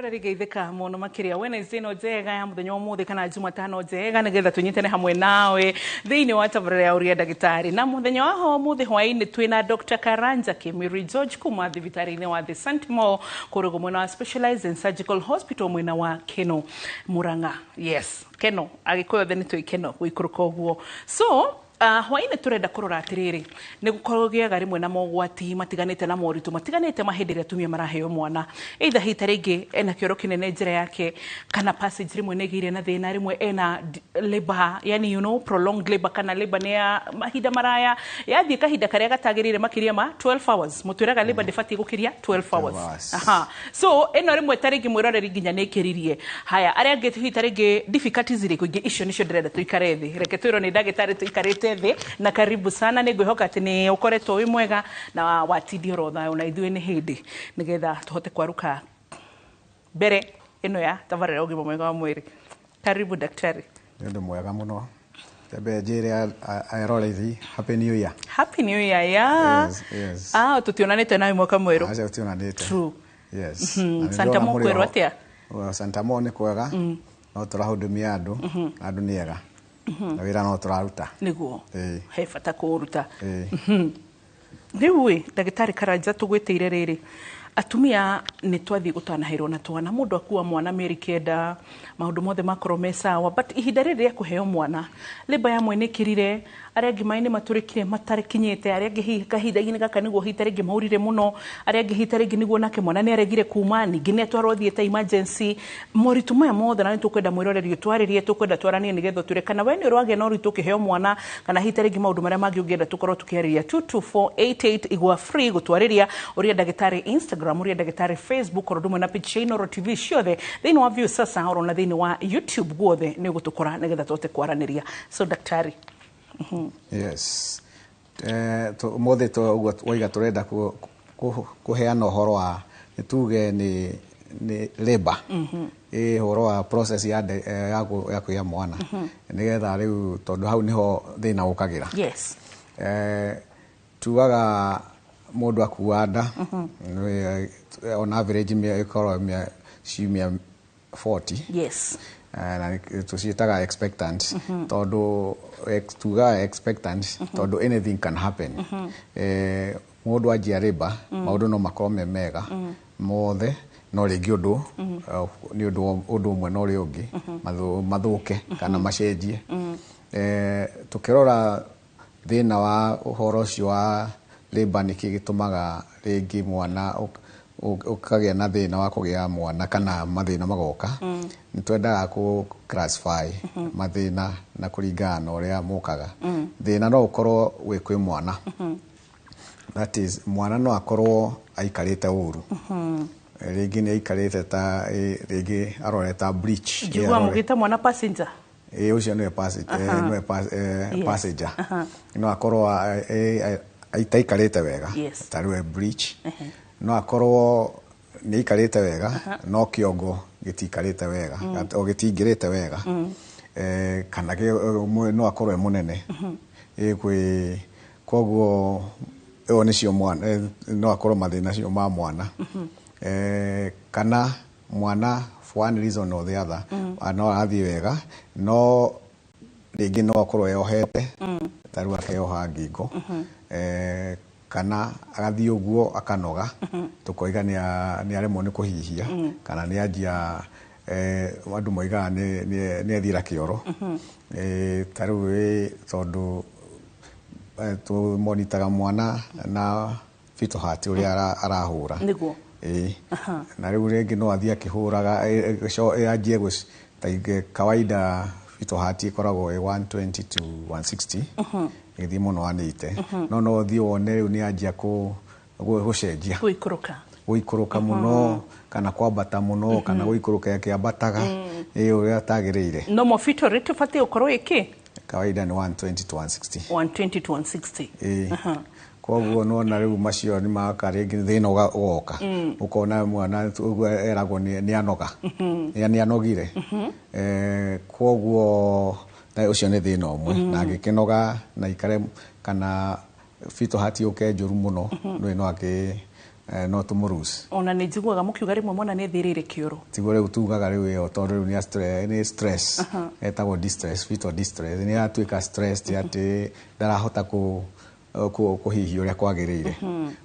Mwiroreri, geithĩka mũno makĩria Wednesday ĩno njega ya mũthenya wa ũmũthĩ kana Jumatano njega, nĩgetha tũnyitane hamwe nawe thĩinĩ wa tabarĩra ya Ũria Ndagĩtarĩ. Na mũthenya wa ũmũthĩ hwaĩ-inĩ twĩna Dr. Karanja Kĩmiri George kuma thibitarĩ-inĩ wa The Sentinel kũrĩa mwena wa Specialized and Surgical Hospital mwena wa Keno, Murang'a. Yes, Keno, Agĩkũyũ othe nĩ tũĩ Keno gũikũrũka ũguo. So hwaĩ-inĩ tũrenda kũrora atĩrĩrĩ, nĩ gũkoragĩaga rĩmwe na mogwati matiganĩte na moritũ matiganĩte ma hĩndĩ ĩrĩa atumia maraheo mwana, either hihi ta rĩngĩ ena kĩoro kĩnene njĩra yake, kana passage rĩmwe nĩ ĩgĩire na thĩna, rĩmwe ena labor, yani prolonged labor, kana labor nĩ ya mahinda maraya, yathiĩ kahinda karĩa gatagĩrĩire makĩria ma 12 hours. Mũtwĩraga labor ndĩbatiĩ gũkĩria 12 hours. Hours. Aha. So ĩno rĩmwe ta rĩngĩ, mwĩroreri, nginya nĩ ĩkĩririe haya arĩa angĩ hihi ta rĩngĩ difficulties irĩkũ ingĩ. Icio nĩcio ndĩrenda tũikare thĩ. Reke twĩrwo nĩ ndagĩtarĩ tũikarĩte thĩ, na karibu sana. Nĩ ngwĩhoka atĩ nĩ ũkoretwo wĩ mwega na watindia oro thayũ na ithuĩ nĩ hĩndĩ nĩgetha tũhote kwarũka mbere ĩno ya tabarĩra ya ũgima mwega wa mwĩrĩ. Karibu, daktari. Nĩ ũndũ mwega mũno. Tembe njĩre eroreri Happy New Year. Happy New Year, yeah. Yes. Ah, tũtionanĩte nawe mwaka mwerũ. Aca, tũtionanĩte. True. Yes. Na nĩ Santa ndĩrona Mo mũrĩ kwĩrwo oho. atĩa? Well, Santa Mo nĩ kwega. No tũrahudumia andũ. Na andũ nĩ ega. Na wĩra no tũraruta. Nĩguo. Ĩĩ. He bata kũũruta. Ĩĩ. Rĩu ĩ, ndagĩtarĩ Karanja, tũgwĩtĩire rĩrĩ, atumia nĩ twathiĩ gũtanahĩrwo na twana, mũndũ akua mwana mĩeri 9, maũndũ mothe makorwo me sawa, but ihinda rĩrĩ rĩa kũheo mwana, labour ya mwene ĩkĩrire, arĩa angĩ maĩ nĩ matũrĩkire matakinyĩte, arĩa angĩ hihi kahinda-inĩ gaka nĩguo hihi ta rĩngĩ maurire mũno, arĩa angĩ hihi ta rĩngĩ nĩguo nake mwana nĩ aregire kuma, ningĩ nĩ atwarwo theatre emergency. Moritũ maya mothe, na nĩ tũkwenda mwĩroreri ũtwarĩrie, tũkwenda twaranie nĩgetha ũtwĩre kana we nĩ ũragĩa na ũritũ ũkĩheo mwana, kana hihi ta rĩngĩ maũndũ marĩa mangĩ ũngĩenda tũkorwo tũkĩarĩria. 22488, igua free gũtwarĩria. Ũria Ndagĩtarĩ Instagram, Ũria Ndagĩtarĩ Facebook, oro ũndũ ũmwe na page cia Inooro TV ciothe thĩinĩ wa Viusasa, oro na thĩinĩ wa YouTube, guothe nĩ ũgũtũkora nĩgetha tũhote kwaranĩria. So daktari. Yes. Ũmũthĩ ũguo waiga tũrenda kũheana ũhoro wa nĩ tuge nĩ labor. Ĩ ũhoro wa process ya kũgĩa mwana. Nĩgetha rĩu tondũ hau nĩho thĩna ũkagĩra. Tugaga mũndũ akua nda on average ĩkoragwo ciumia 40. Na tũciĩtaga expectant, tondũ tugaga expectant tondũ anything can happen. Mũndũ anjia labour, maũndũ no makorwo me mega mothe, no rĩngĩ ũndũ nĩ ũndũ ũmwe na ũrĩa ũngĩ mathũke kana macenjie. Tũkĩrora thĩna wa ũhoro ũcio wa labour, nĩkĩ gĩtũmaga rĩngĩ mwana ũkagĩa na thĩna wa kũgĩa mwana kana mathĩna magoka, nĩ twendaga kũ classify mathĩna na kũringana na ũrĩa mokaga. Thĩna no ũkorwo wĩ kwĩ mwana, that is, mwana no akorwo aikarĩte ũru. Rĩngĩ nĩ aikarĩte ta rĩngĩ aroreta breech. Njiguaga mũgĩta mwana passenger. Ĩ, ũcio nĩwe nĩwe passenger. No akorwo itaikarĩte wega, ta rĩu e breech. No akorwo nĩ aikarĩte wega no kĩongo gĩtiikarĩte wega o gĩtingĩrĩte wega. Kana no akorwo e mũnene. Ĩ kwĩ koguo ĩyo nĩcio mwana no akorwo mathĩna acio ma mwana. Kana mwana for one reason or the other no arathiĩ wega, no rĩngĩ no akorwo eyohete, ta rĩu akeyoha ngingo, kana agathiĩ ũguo akanoga, tũkoiga nĩ aremwo nĩ kũhihia, kana nĩ anjia andũ moigaga nĩ athira kĩoro. Ta rĩu tondũ tũmonitaga mwana na fetal heart ũrĩa arahũra. Ĩĩ. Na rĩu rĩngĩ no athiĩ akĩhũraga anjie ta kawaida fetal heart ĩkoragwo ĩ 120 to 160, ĩgĩthiĩ mũno 180, no ũthiĩ wone rĩu nĩ anjia gũcenjia, gũikũrũka, gũikũrũka mũno kana kwambata mũno, kana gũikũrũka ĩkĩambataga ĩ ũrĩa atagĩrĩire. Normal fetal rate ĩbatiĩ gũkorwo ĩkĩ? Kawaida nĩ 120 to 160. 120 to 160. Ĩĩ. Koguo nona rĩu macio nĩ maka rĩngĩ thĩna ũgoka, ũkona mwana ũguo eragwo nĩ anoga, nĩ anogire. Koguo na ũcio nĩ thĩna ũmwe, na angĩkĩnoga na ikare kana fetal heart yũke njũru mũno, no akĩ No tũmũruce. Ona nĩ njiguaga mũkiuga rĩmwe mwana nĩ ethĩrĩire kĩoro. Tiguo rĩu tugaga rĩu ĩyo tondũ rĩu nĩ stress, etagwo distress, fetal distress, nĩ atuĩka stressed atĩ ndarahota kũhihia ũrĩa kwagĩrĩire,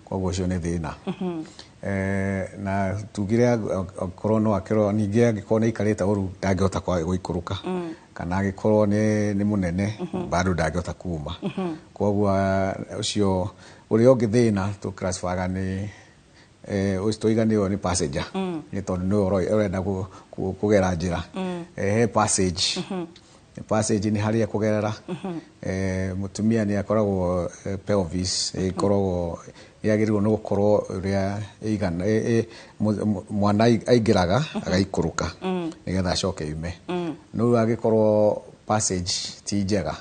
koguo ũcio nĩ thĩna. Na tugire akorwo no akĩrwo ningĩ angĩkorwo nĩ aikarĩte ũru ndangĩhota gũikũrũka, kana angĩkorwo nĩ mũnene bado ndangĩhota kuma. Koguo ũcio ũrĩa ũngĩ thĩna tũ classify nĩ ũcio tũiga nĩyo nĩ passenger, nĩ tondũ nĩwe ũrenda kũgera njĩra. He passage, passage nĩ harĩa kũgerera. Mũtumia nĩ akoragwo pelvis ĩkoragwo yagĩrĩirwo nĩ gũkorwo ũrĩa ĩigana mwana aingĩraga agaikũrũka nĩgetha acoke yume. No rĩu angĩkorwo passage ti njega,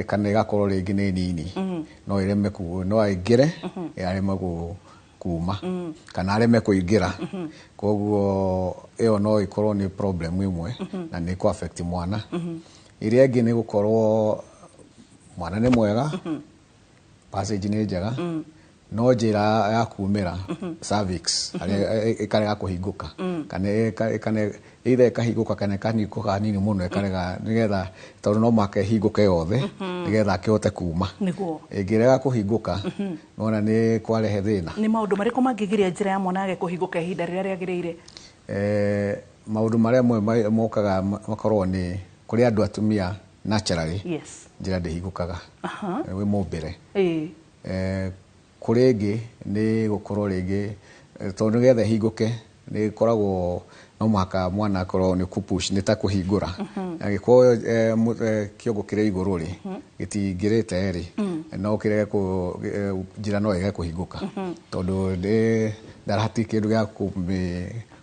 kana ĩgakorwo rĩngĩ nĩ nini, no ĩreme no aingĩre areme kuma, kana areme kũingĩra. Koguo ĩyo no ĩkorwo nĩ problem ĩmwe na nĩ kũ affect mwana. Ĩrĩa ĩngĩ nĩ gũkorwo mwana nĩ mwega, passage nĩ njega, no njĩra ya kumĩra cervix harĩa ĩkarega kũhingũka, kana either ĩkahingũka kana ĩkahingũka hanini mũno ĩkarega, nĩgetha tondũ no mũhaka ĩhingũke yothe nĩgetha akĩhote kuma. Ĩngĩrega kũhingũka nona nĩ kwarehe thĩna. Nĩ maũndũ marĩkũ mangĩgiria njĩra ya mwana age kũhingũka ihinda rĩrĩa rĩagĩrĩire? Maũndũ marĩa amwe mokaga makorwo nĩ kũrĩ andũ atumia naturally njĩra ndĩhingũkaga wĩ mũmbĩre. Kũrĩ ĩngĩ nĩ gũkorwo rĩngĩ tondũ nĩgetha ĩhingũke nĩ ĩkoragwo no mũhaka mwana akorwo nĩ kũpush, nĩ ta kũhingũra. Angĩkorwo kĩongo kĩrĩ igũrũ rĩ, gĩtingĩrĩte rĩ, no kĩrege njĩra no ĩrege kũhingũka tondũ ndarahati kĩndũ gĩa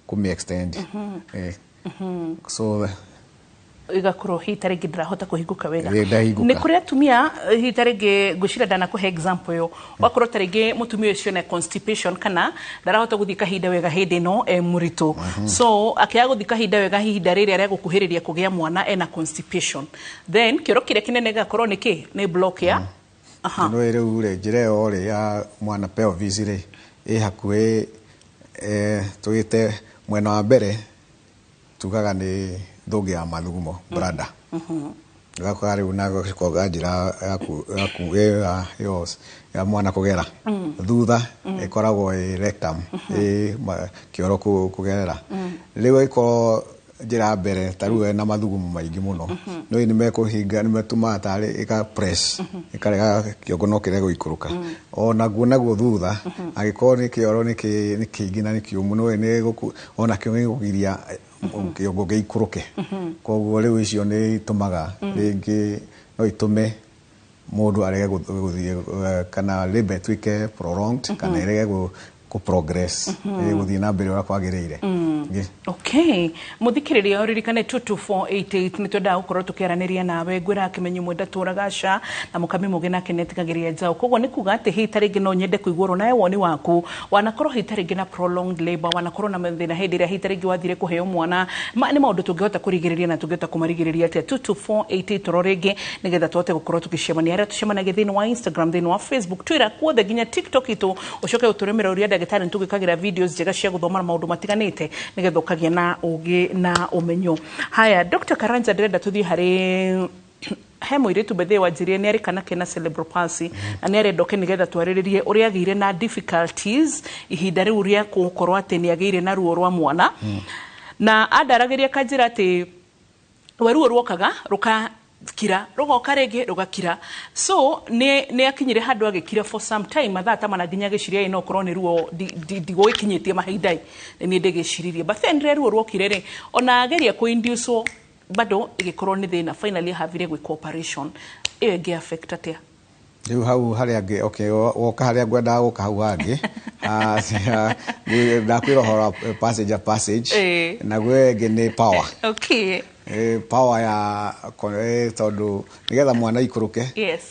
kũmĩ extend. So igakorwo hihi ta rĩngĩ ndĩrahota kũhingũka wega. Nĩ kũrĩ atumia hihi ta rĩngĩ ngwĩciria ndanakũhe example ĩyo, wakorwo ta rĩngĩ mũtumia ũcio na constipation kana ndarahota gũthiĩ kahinda wega hĩndĩ ĩno e mũritũ, so akĩaga gũthiĩ kahinda wega ihinda rĩrĩa rĩa gũkuhĩrĩria kũgĩa mwana ena constipation, then kĩoro kĩrĩa kĩnene gĩgakorwo nĩ kĩ nĩ block ya no rĩu rĩ njĩra ĩyo rĩ ya mwana pelvis rĩ ĩ hakuhĩ, tũgĩte mwena wa mbere tugaga nĩ thũngĩ ya mathugumo bladder. Ũgakora rĩu na gũkoga njĩra ya mwana kũgera. Thutha ĩkoragwo ĩ rectum, ĩ kĩoro kũgerera. Rĩu ĩkorwo njĩra ya mbere ta rĩu ena mathugumo maingĩ mũno, no nĩ mekũhinga, nĩ metũmaga tarĩ ĩka press ĩkarega kĩongo no kĩrege gũikũrũka. Ona naguo thutha angĩkorwo nĩ kĩoro nĩ kĩingĩ na nĩ kĩũmũ, no nĩ ona kĩo gĩkũgiria kĩongo gĩikũrũke. Koguo rĩu icio nĩ itũmaga rĩngĩ no itũme mũndũ arege gũthiĩ kana labour ĩtuĩke prolonged kana ĩrege kũ progress gũthiĩ na mbere ũrĩa kwagĩrĩire. Okay, mũthikĩrĩria ũririkane 22488 nĩ twendaga gũkorwo tũkĩaranĩria nawe, ngwĩra kĩmenyi mwe ndatũraga ca na mũkami mũgĩ nake nĩetigagĩria njaũ. Koguo nĩ kuga atĩ hihi ta rĩngĩ no nyende kũiguo nawe woni waku, wanakorwo hihi ta rĩngĩ na prolonged labour, wanakorwo na mathĩna hĩndĩ ĩrĩa hihi ta rĩngĩ wathire kũheo mwana, nĩ maũndũ tũngĩhota kũrigĩrĩria na tũngĩhota kũmarigĩrĩria atĩa? 22488 toro rĩngĩ nĩgetha tũhote gũkorwo tũgĩcemania arĩa tũcemanagia thĩinĩ wa Instagram, thĩinĩ wa Facebook, Twitter, kuothe nginya TikTok itũ, ũcoke ũtũrĩmĩre ũrĩa ndagĩtarĩ nĩtũgĩkagĩra videos njega cia gũthoma na maũndũ matiganĩte nĩgetha ũkagĩa na ũgĩ na ũmenyo. Haya, Dr. Karanja, ndĩrenda tũthiĩ harĩ he mũirĩtu bethe wanjirie nĩ arĩ kana kena cerebral palsy na nĩ arenda oke nĩgetha twarĩrĩrie ũrĩa agĩire na difficulties ihinda rĩu rĩa gũkorwo atĩ nĩ agĩire na ruo rwa mwana, na andaragĩria kanjĩra atĩ we ruo ruokaga rũkakira rũgoka rĩngĩ rũgakira, so nĩ akinyire handũ agĩkira for some time mathaa ta mana nginya agĩciria no korwo nĩ ruo ndigũgĩkinyĩtie mahinda nĩ ndĩgĩciririe, but then rĩrĩa ruo ruokire rĩ ona ageria kũ-induce bado ĩgĩkorwo nĩ thĩna, finally havire gwĩka operation ĩyo ĩngĩ affect atĩa? Rĩu hau harĩa angĩ, okay, woka harĩa ngwendaga gũka hau hangĩ, ndakwĩra ũhoro wa passage naguo ĩngĩ nĩ power. Okay. Power ya tondũ nĩgetha mwana aikũrũke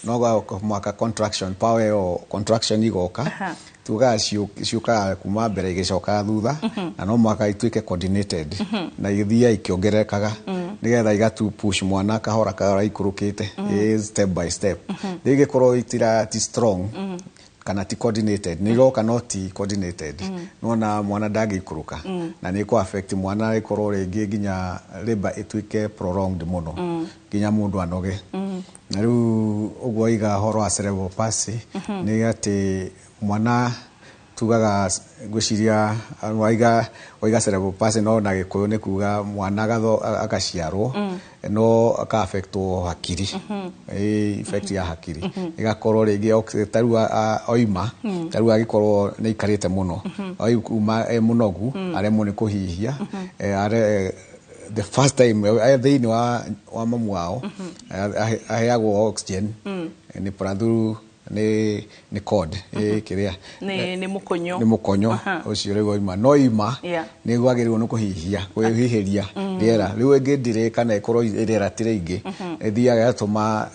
no mwaka contraction power ĩyo contraction igoka tugaga ciũkaga kuma mbere igĩcokaga thutha, na no mwaka ituĩke coordinated na igĩthiaga ikĩongererekaga nĩgetha igatu push mwana kahora kahora ikũrũkĩte step by step. Rĩu ingĩkorwo itira ti strong Kana ti coordinated, nĩ iroka no ti coordinated, nona mwana ndangĩikũrũka na nĩ kũ affect mwana, ĩkorwo rĩngĩ nginya labor ĩtuĩke prolonged mũno nginya mũndũ anoge. Na rĩu ũguo iga ũhoro wa cerebral palsy nĩ atĩ mwana tugaga, ngwĩciria waiga waiga cerebral palsy, no na Gĩkũyũ nĩ kuga mwana agaciarwo no aka affectwo hakiri. Effect ya hakiri ĩgakorwo rĩngĩ ta rĩu oima, ta rĩu agĩkorwo nĩ aikarĩte mũno, oima e mũnogu, aremwo nĩ kũhihia, the first time thĩinĩ wa mamu wao aheagwo oxygen nĩ through nĩ cord, kĩrĩa Nĩ mũkonyo. Nĩ mũkonyo ũcio rĩu oima, no ima nĩ gwagĩrĩirwo nĩ kũhihia, kwĩhihĩria rĩera. Rĩu ĩngĩ ndĩrĩ kana ĩkorwo rĩera ti rĩingĩ, ĩthiaga ĩgatũma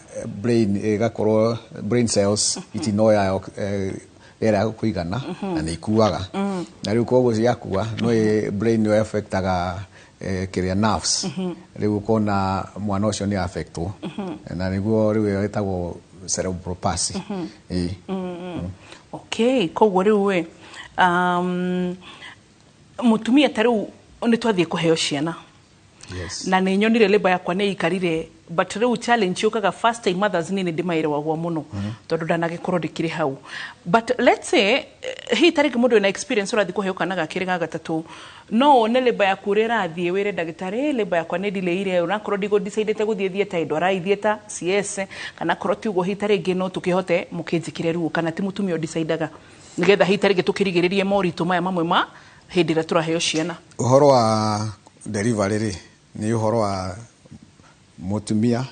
brain ĩgakorwo brain cells itinoya rĩera ya kũigana na nĩ ikuaga. Na rĩu koguo ciakua no brain nĩyo affectaga kĩrĩa nerves. Rĩu ũkona mwana ũcio nĩ affectwo na nĩguo rĩu ĩyo ĩtagwo cerebral palsy. Ĩĩ. Okay, koguo rĩu ĩ mũtumia ta rĩu nĩ twathiĩ kũheo ciana na nĩ nyonire labour yakwa nĩ ikarire, but rĩu challenge yũkaga, first time mothers nĩ ndĩmaĩrewagwo mũno tondũ ndanagĩkorwo ndĩkĩrĩ hau. But let's say hihi ta rĩngĩ mũndũ wĩna experience ũrathiĩ kũheo kana ga kerĩ, ga gatatũ, no wone labour yaku ũrĩa ĩrathiĩ, wĩre ndagĩtarĩ, "Labour yakwa nĩ ndileire, onakorwo ndigũ decidete gũthiĩ theatre, ndwara theatre CS, kana korwo ti ũguo hihi ta rĩngĩ no tũkĩhote mũkĩnjĩkĩre ruo," kana ti mũtumia ũdecidaga, nĩgetha hihi ta rĩngĩ tũkĩrigĩrĩrie moritũ maya mamwe ma hĩndĩ ĩrĩa tũraheo ciana? Ũhoro wa delivery rĩ, nĩ ũhoro wa mũtumia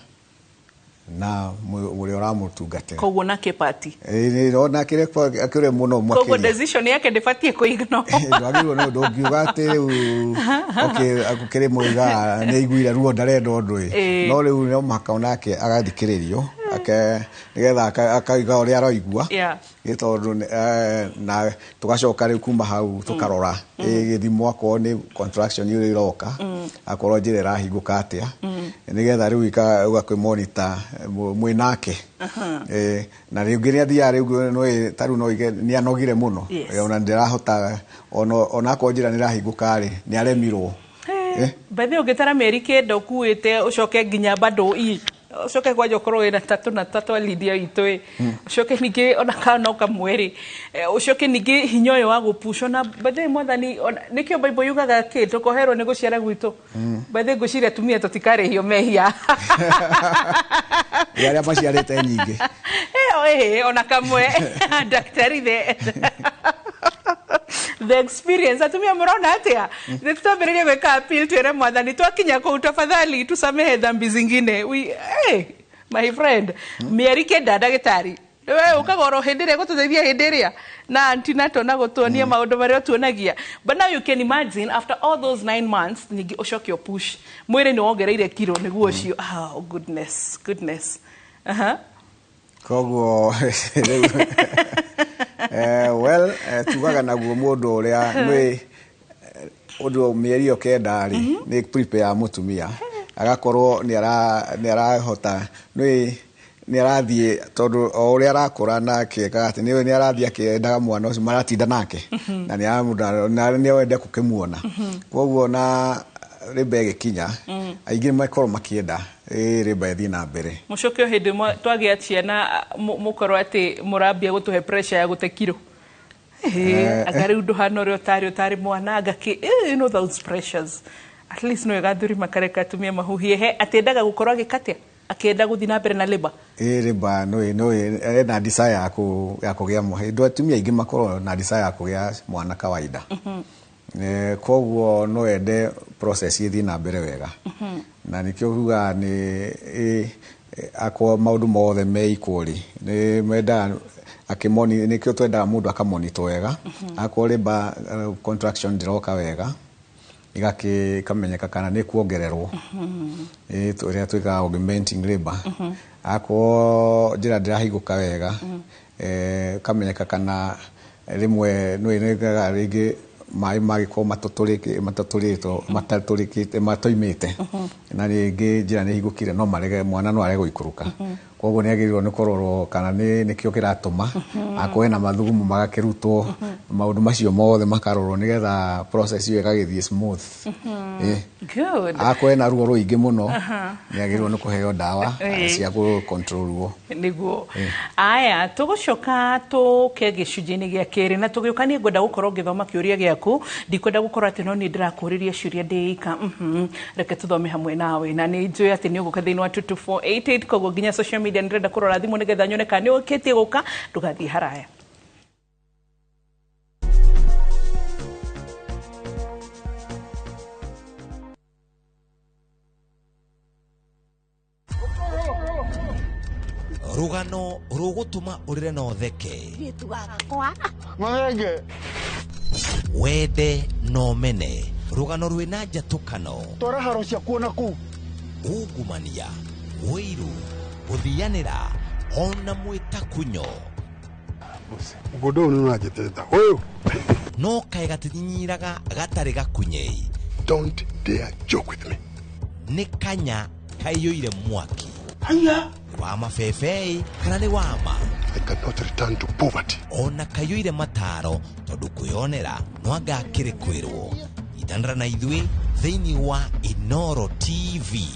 na ũrĩa ũramũtungatĩra. Koguo nake pati. Ona akĩrĩ mũno koguo makĩria. Decision yake ndĩbatiĩ kũignore. Ndwagĩrĩirwo nĩ ndũngiuga atĩ rĩu okay, gũkĩrĩ mũiga nĩ aiguire ruo, ndarenda ũndũ ĩ. No rĩu no mũhaka onake agathikĩrĩrio nĩgetha akauga ũrĩa aroigua. Nĩ tondũ na tũgacoka rĩu kuma hau tũkarora gĩthimo, akorwo nĩ contraction ũrĩa iroka, akorwo njĩra ĩrahingũka atĩa, nĩgetha rĩu ũgakĩ monitor mwĩ nake. Na rĩngĩ nĩ athiaga rĩu no ta rĩu no ige nĩ anogire mũno. Ona ndĩrahota, ona akorwo njĩra nĩ ĩrahingũka rĩ, nĩ aremirwo. By the way, ũngĩtara mĩeri 9 ũkuĩte, ũcoke nginya bado i ũcoke kwanja ũkorwo wĩna tatũ na tatũ Lydia witũ ĩ, ũcoke ningĩ ona kana no kamwe rĩ, ũcoke ningĩ hinya ũyũ wa gũpush na by the way, Mwathani nĩkĩo Bible yugaga kĩ tũkoherwo nĩ gũciara gwitũ. By the way, ngwĩciria atumia tũtikarĩhio mehia. Nĩ arĩa maciarĩte nyingĩ. Ona kamwe daktari, the experience, atumia mũrona atĩa? Nĩ tũtambĩrĩrie gwĩka appeal, twĩre Mwathani twakinya kũu, tafadhali tusamehe dhambi zingine. We, hey, my friend, mĩeri 9, ndagĩtarĩ, we ũkaga oro hĩndĩ ĩrĩa gũtũteithia hĩndĩ ĩrĩa na antenatal na gũtuonia maũndũ marĩa ũtuonagia. But now you can imagine, after all those 9 months, ningĩ ũcoke ũpush, mwĩrĩ nĩ wongereire kiro nĩguo ũcio, oh goodness, goodness. Koguo rĩu well, tugaga naguo mũndũ ũrĩa nĩ ũndũ mĩeri ĩyo 9 rĩ, nĩ prepare mũtumia agakorwo nĩ arahota, nĩ arathiĩ, tondũ o ũrĩa arakũra na akĩekaga atĩ nĩ arathiĩ akĩendaga mwana ũcio maratinda nake na nĩ ende gũkĩmuona. Koguo na rĩmba ĩgĩkinya, aingĩ makorwo makĩenda rĩmba ĩthiĩ na mbere. Mũcoke o hĩndĩ ĩmwe twagĩa ciana, mũkorwo atĩ mũrambia gũtũhe pressure ya gũte kiro. Anga rĩu ndũhana ũrĩa ũtarĩ mwana, anga kĩ, you know those pressures. At least no wega athuri makareka atumia mahuhie he atĩendaga gũkorwo agĩkatia akĩenda gũthiĩ na mbere na labour. Rĩmba no ena desire ya kũgĩa mwana. Hĩndĩ atumia aingĩ makorwo na desire ya kũgĩa mwana kawaida. Koguo no ende process ĩthiĩ na mbere wega, na nĩkĩo ugaga nĩ akorwo maũndũ mothe me equal rĩ, nĩ mendaga akĩmoni, nĩkĩo twendaga mũndũ akamonitor wega. Akorwo labour contraction ndĩroka wega, igakĩkamenyeka kana nĩ kuongererwo, ĩrĩa twĩkaga augmenting labour. Akorwo njĩra ndĩrahingũka wega, kamenyeka kana rĩmwe nĩ nĩgaga rĩngĩ maĩ magĩkorwo matatũrĩtwo matatũrĩkĩte matoimĩte, na rĩngĩ njĩra nĩ hingũkire no marege, mwana no arege gũikũrũka. Koguo nĩ agĩrĩirwo nĩ kũrorwo kana nĩ nĩkĩo kĩratũma akorwo ena mathugumo magakĩrutwo, maũndũ macio mothe makarorwo nĩgetha process ĩyo ĩgagĩthiĩ smooth. Good. Akorwo ena ruo rũingĩ mũno, nĩ agĩrĩirwo nĩ kũheo ndawa cia kũ control ruo. Niguo. Aya, tũgũcoka tũke gĩcunjĩ-inĩ gĩa kerĩ, na tũgĩũka niĩ ngwenda gũkorwo ngĩthoma kĩũria gĩaku, ndikwenda gũkorwo atĩ no niĩ ndĩrakũũrĩria ciũria ndĩ ika. Reke tũthome hamwe nawe, na nĩ njũĩ atĩ nĩ ũgũka thĩinĩ wa 22488, koguo nginya social media nĩndĩrenda kũrora thimũ nĩgetha nyone kana nĩ ũkĩtie gũka, ndũgathiĩ haraya. Rũgano rũgũtũma ũrĩre na ũtheke, wende na ũmene, rũgano rwĩna njatũkano, twara haro ciakuo na kũu, ungumania, ũiru, gũthianĩra ona mwĩtakunyo. Mũgũnda ũyũ nĩ ũranjĩtĩrĩta ũyũ. No kaĩ gatinyinyiraga gatarĩ gakunyei. Don't dare joke with me. Nĩ kanya kaiyũire mwaki. Haya. Wa mabebei kana nĩ wama? I cannot return to poverty. Ona kaiyũire mataro tondũ kwĩyonera no anga akĩrĩ kwĩrwo. Itanĩra na ithuĩ thĩinĩ wa Inoro TV.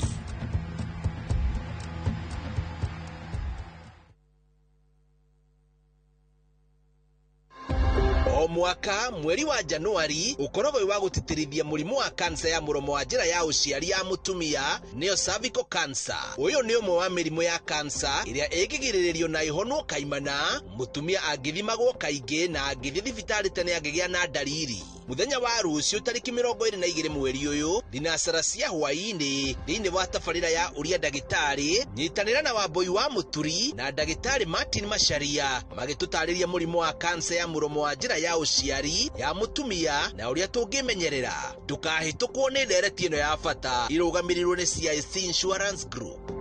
O mwaka mweri wa Januari ukoragwo wĩ wa gũtĩtĩrithia mũrimũ wa kansa ya mũromo wa njĩra ya ũciari ya mũtumia, nĩyo cervical cancer. Ũyũ nĩ ũmwe wa mĩrimũ ya kansa ĩrĩa ĩngĩgirĩrĩrio na ĩhonwo kaimana mũtumia angĩthimagwo kaingĩ na angĩthiĩ thibitarĩ tene angĩgĩa na ndariri. Mũthenya wa rũciũ tarĩki 22 mweri ũyũ thinacara cia hwaĩ-inĩ thĩinĩ wa tabarĩra ya Ũria Ndagĩtarĩ, nyitanĩra na Wambui wa Mũturi na ndagĩtarĩ Martin Macharia magĩtũtarĩria mũrimũ wa kansa ya mũromo wa njĩra ya ũciari ya mũtumia na ũrĩa tũngĩmenyerera. Ndũkahĩtũkwo nĩ ndereti ĩno ya bata ĩrũgamĩrĩirwo nĩ CIC Insurance Group.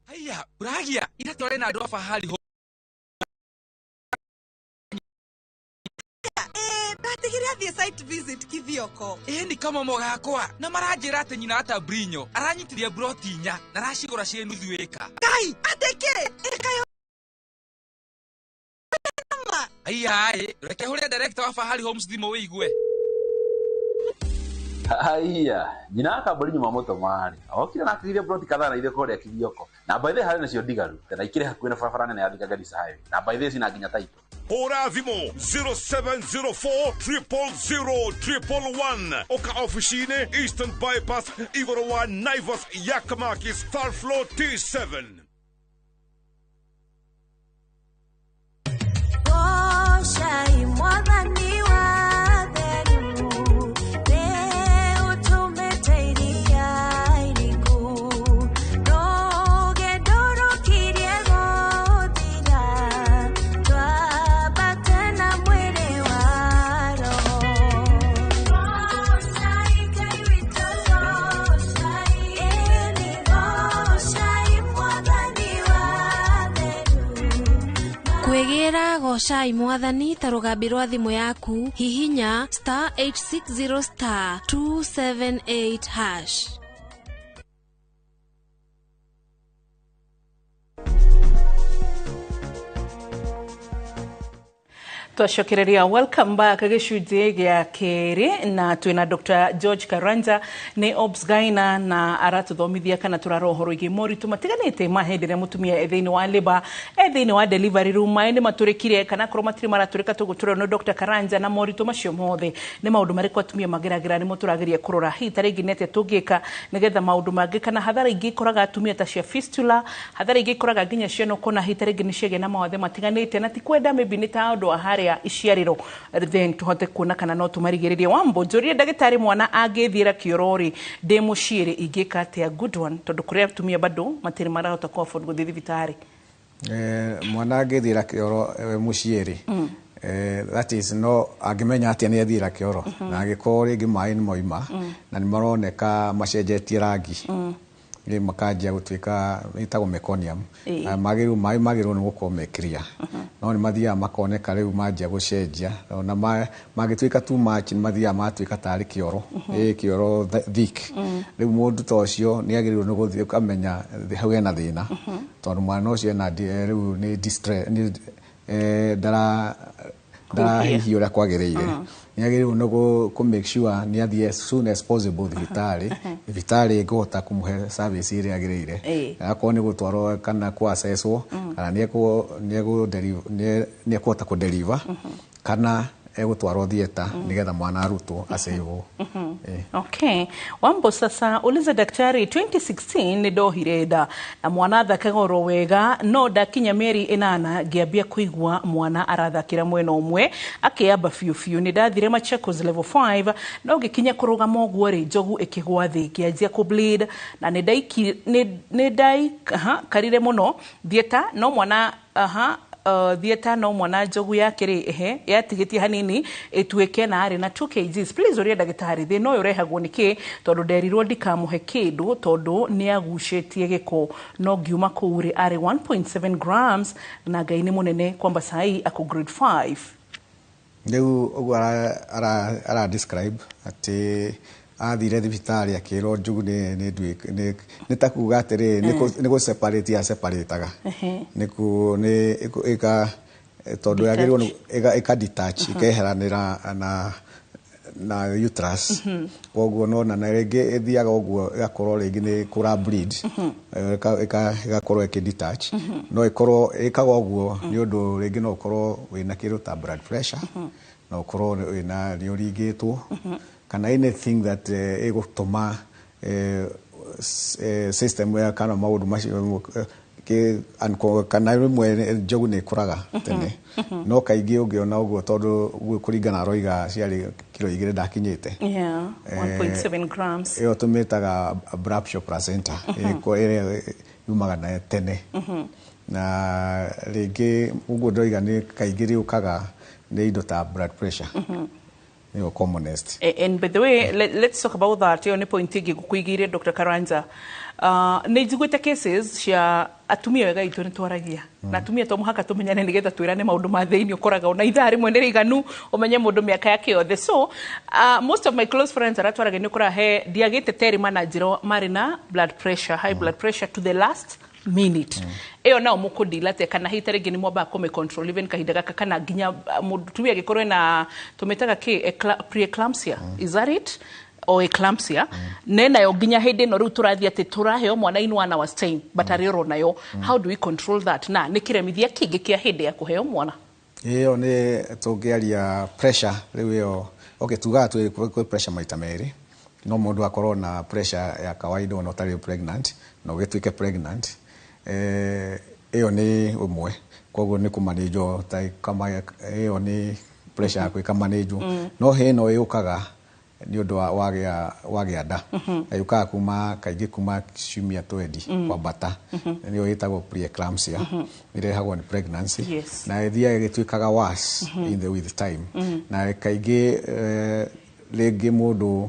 Haya, uragia ira tware na andũ a fahari ho. Ndatigire athiĩ site visit Kithioko. Ni kama gakwa na maranjĩra atĩ nyina ata Brinyo aranyitirie broti inya na aracigũra ciĩ nuthu ĩka. Ngai, atĩ kĩ? Ĩkayo. Aiya, reke hũre director wa Fahari Homes thimũ wĩigue. Haiya, nyina akambũri nyuma mũtũmarĩ okire na akĩgiria broti kadhaa na ithuĩ kũrĩa Kithioko, na by the way harĩ nacio ndigaru na ikĩrĩ hakuhĩ na barabara nene ya Thika Garissa Highway, na by the way cina nginya title. Hũra thimũ 0704 000 111 oka ofici-inĩ Eastern Bypass igũrũ wa Naivas ya Kamakis third floor T7. Goshai mwathani wa theru, nĩ ũtũmĩte iria iriku, rũgendo rũkirie gũthira, twambate na mwĩrĩ wa roho. Goshai Ngai witũ, goshai, ĩni goshai mwathani wa theru. Kwĩgĩra gocai mwathani ta rũgambi rwa thimũ yaku, hihinya star 860 star 278 hash. Twacokereria, welcome back gĩcunjĩ gĩa kerĩ, na twĩna Dr. George Karanja nĩ obs-gyna na aratũthomithia kana tũrarora ũhoro wĩgiĩ moritũ matiganĩte ma hĩndĩ ĩrĩa mũtumia e thĩinĩ wa labour, e thĩinĩ wa delivery room, maĩ nĩ matũrĩkire kana akorwo matirĩ maratũrĩka tũgũtũrwo nĩ Dr. Karanja, na moritũ macio mothe nĩ maũndũ marĩkũ atumia mageragĩra nĩmo tũrageria kũrora hihi ta rĩngĩ nĩ atĩa tũngĩka nĩgetha maũndũ mangĩ kana hathara ingĩ ikoraga atumia ta cia fistula, hathara ingĩ ikoraga nginya ciana ũkona hihi ta rĩngĩ nĩ ciagĩa na mawathe matiganĩte na ti kwenda maybe nĩ ta ũndũ wa harĩa iciarĩro, then tuhote kuona kana no tũmarigĩrĩrie. Wambo njũrie ndagĩtarĩ, mwana angĩthiĩra kĩoro rĩ ndĩ mũciĩ rĩ ingĩka atĩa? Good one, tondũ kũrĩ atumia bado matirĩ marahota kũ afford gũthiĩ thibitarĩ. Mwana angĩthiĩra kĩoro mũciĩ rĩ, that is no angĩmenya atĩa nĩ athiĩra kĩoro, na angĩkorwo rĩngĩ maĩ nĩ moima na nĩ maroneka macenjetie rangi, Makanjia gũtuĩka ĩtagwo meconium. Magĩrĩirwo maĩ magĩrĩirwo nĩ gũkorwo me clear, no nĩ mathiaga makoneka rĩu manjia gũcenjia. Ona mangĩtuĩka too much, nĩ mathiaga magatuĩka tarĩ kĩoro, kĩoro thick. Rĩu mũndũ ta ũcio nĩ agĩrĩirwo nĩ gũthiĩ ũkamenya hau hena thĩna, tondũ mwana ũcio ena rĩu nĩ distress, nĩ ndarahihia ũrĩa kwagĩrĩire. Nĩ agĩrĩirwo nĩ kũ make sure nĩ athiĩ as soon as possible thibitarĩ, thibitarĩ ĩkũhota kũmũhe service ĩrĩa yagĩrĩire. Akorwo nĩ gũtwarwo kana kũ assesswo kana nĩ ekũhota kũ deliver kana egũtwarwo theatre nĩgetha mwana arutwo acaivwo. Okay. Wambo sasa uliza daktari, 2016 nĩ ndohire nda na mwana athakaga oro wega, no ndakinya mĩeri 8 ngĩambia kũigua mwana arathakĩra mwena ũmwe, akĩamba biũ biũ. Nĩ ndathire Machakos level 5, no ngĩkinya kũrũgama ũguo rĩ, njogu ĩkĩgwa thĩ, ngĩanjia kũ bleed na nĩ ndaikarire mũno theatre no mwana aha theatre, no mwana njogu yake rĩ, ehe, yatigĩtie hanini ĩtuĩke na arĩ na 2 kgs. Please ũria ndagĩtarĩ thĩna ũyũ ũrehagwo nĩ kĩ, tondũ nderirwo ndikamũhe kĩndũ tondũ nĩ agucĩtie gĩko, no ngiuma kũu rĩ, arĩ 1.7 grams na Ngai nĩ mũnene kwamba sahi ako grade 5. Rĩu ũguo ara describe atĩ athire thibitarĩ akĩrwo njugu nĩ ta kuga atĩrĩ nĩ gũ separate ya separataga nĩ ku nĩ ĩka tondũ yagĩrĩirwo nĩ ĩka detach, ĩkeheranĩra na uterus. Koguo nona na rĩngĩ ĩthiaga ũguo, ĩgakorwo rĩngĩ nĩ kũra bleed, ĩgakorwo ĩkĩ detach. No ĩkorwo ĩkaga ũguo nĩ ũndũ rĩngĩ no ũkorwo wĩna kĩndũ ta blood pressure, no ũkorwo wĩna nĩ ũringĩtwo kana anything that ĩgũtũma system ya kana maũndũ macio kana rĩmwe njogu nĩ ĩkũraga tene. No kaingĩ ũngĩona ũguo, tondũ ũguo kũringana aroiga ciarĩ kiro 2 ndakinyĩte. Yeah, 1.7 grams. Ĩyo tũmĩtaga abruptio placenta, ĩrĩa yumaga na tene. Na rĩngĩ ũguo ndoiga nĩ kaingĩ rĩũkaga nĩ indo ta blood pressure, nĩyo commonest. And by the way, let's talk about that. Ĩyo nĩ point ĩngĩ ngũkũigĩire, Dr. Karanja. Nĩ njiguĩte cases cia atumia wega itũ nĩ twaragia na atumia to mũhaka tũmenyane nĩgetha twĩrane maũndũ ma thĩinĩ. Ũkoraga ona ithaa rĩmwe nĩ rĩiganu ũmenye mũndũ mĩaka yake yothe. So most of my close friends arĩa twaragia, nĩ ũkoraga he ndiagĩte terĩ mana njĩra marĩ na blood pressure, high blood pressure to the last minute. Ĩyo nao mũkũdeal atĩa? Kana hihi ta rĩngĩ nĩ mwambaga kũmĩ control even kahinda gaka, kana nginya mũtumia angĩkorwo ena tũmĩtaga kĩ preeclampsia, is that it, or eclampsia, nenayo nginya hĩndĩ ĩno rĩu tũrathiĩ atĩ tũraheo mwana in one hour's time, but arĩ oro nayo, how do we control that? Na nĩ kĩremithia kĩngĩ kĩa hĩndĩ ya kũheo mwana? Ĩyo nĩ tũngĩaria pressure rĩu ĩyo, okay, tugaga twĩ pressure maita merĩ. No mũndũ akorwo na pressure ya kawaida ona ũtarĩ pregnant, na ũgĩtuĩke pregnant. Ĩyo nĩ ũmwe, koguo nĩ kũmanĩnjwo ta kama ĩyo nĩ pressure yaku ĩkamanĩnjwo. No hĩ ĩno yũkaga nĩ ũndũ wa wagĩa nda, na yũkaga kuma kaingĩ kuma ciumia 20 kwambata, nĩyo ĩtagwo preeclampsia, ĩrehagwo nĩ pregnancy. Na ĩthiaga ĩgĩtuĩkaga worse in the with time. Na kaingĩ rĩngĩ mũndũ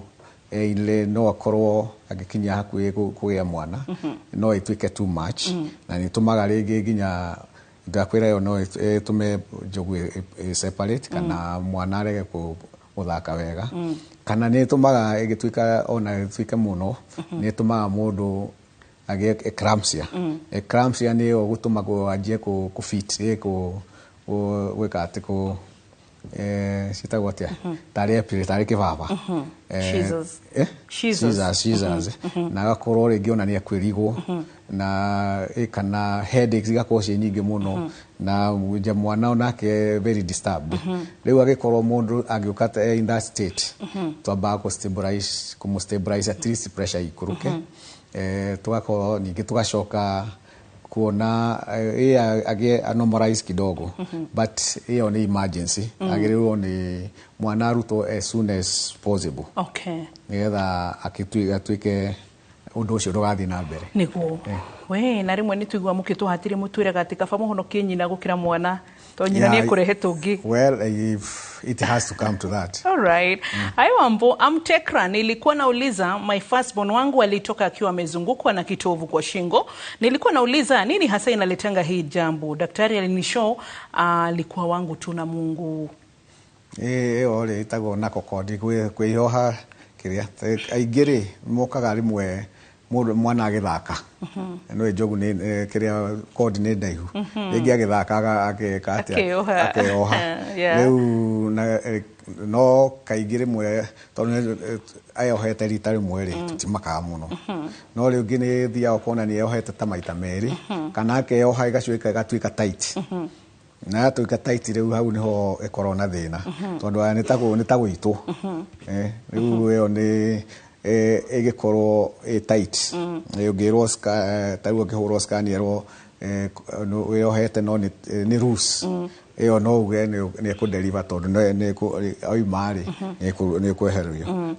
ile no akorwo agĩkinya hakuhĩ kũgĩa mwana, no ĩtuĩke too much, na nĩ ĩtũmaga rĩngĩ nginya ndakwĩra ĩyo no ĩtũme njogu ĩ separate kana mwana arege gũthaka wega, kana nĩ ĩtũmaga ĩgĩtuĩka ona ĩtuĩke mũno, nĩ ĩtũmaga mũndũ agĩe eclampsia. Eclampsia nĩyo gũtũma anjie kũ fit gwĩka atĩ kũ ciĩtagwo atĩa, tarĩ epilepsy, tarĩ kĩbaba. Seizures. Eh? Seizures. Seizures, seizures. Na agakorwo rĩngĩ ona nĩ ekwĩrigwo na kana headaches igakorwo ciĩ nyingĩ mũno, na nja mwana onake very disturbed. Rĩu agĩkorwo mũndũ angĩũka in that state, twambaga kũ stabilize, kũmũ stabilize at least pressure ikũrũke. Tugakorwo ningĩ tugacoka kuona ĩ agĩe normalize kidogo, but ĩyo nĩ emergency, agĩrĩirwo nĩ mwana arutwo as soon as possible nĩgetha atuĩke ũndũ ũcio ndũgathiĩ na mbere. Nĩguo we na rĩmwe nĩ tũigua mũkĩtũhatire mũtwĩraga atĩ kaba mũhonokie nyina gũkĩra mwana. To nyina Yeah, nĩ ekũrehe tũngĩ. Well, if it has to come to that. All right. Aiwambo, I'm Tekra. Nilikuwa nauliza my firstborn wangu alitoka akiwa amezungukwa na kitovu kwa shingo. Nilikuwa nauliza nini hasa inaletanga hii jambo. Daktari alinishow alikuwa wangu tu na Mungu. Ĩyo rĩ ĩtagwo nako kondi kwĩyoha kĩrĩa aingĩ rĩ mokaga rĩmwe mũndũ mwana agĩthaka no njogu nĩ kĩrĩa kondi nĩ ndaihu rĩngĩ agĩthaka ageka atĩa? Akeyoha. Akeyoha. Rĩu na no kaingĩ rĩmwe tondũ eyohete rita rĩmwe rĩ tũtimakaga mũno, no rĩu ngĩ nĩ thiaga ũkona nĩ eyohete ta maita merĩ kana akeyoha ĩgacoka ĩgatuĩka tight, na yatuĩka tight rĩu hau nĩho ĩkoragwo na thĩna tondũ aya nĩ ta gũitwo. Rĩu ĩyo nĩ ĩgĩkorwo ĩ tight. Ũngĩrwo ta rĩu ũngĩhũrwo scan ĩrwo wĩyohete no nĩ loose, ĩyo no uge nĩ ĩkũ-deliver tondũ oima rĩ nĩ ĩkweherio.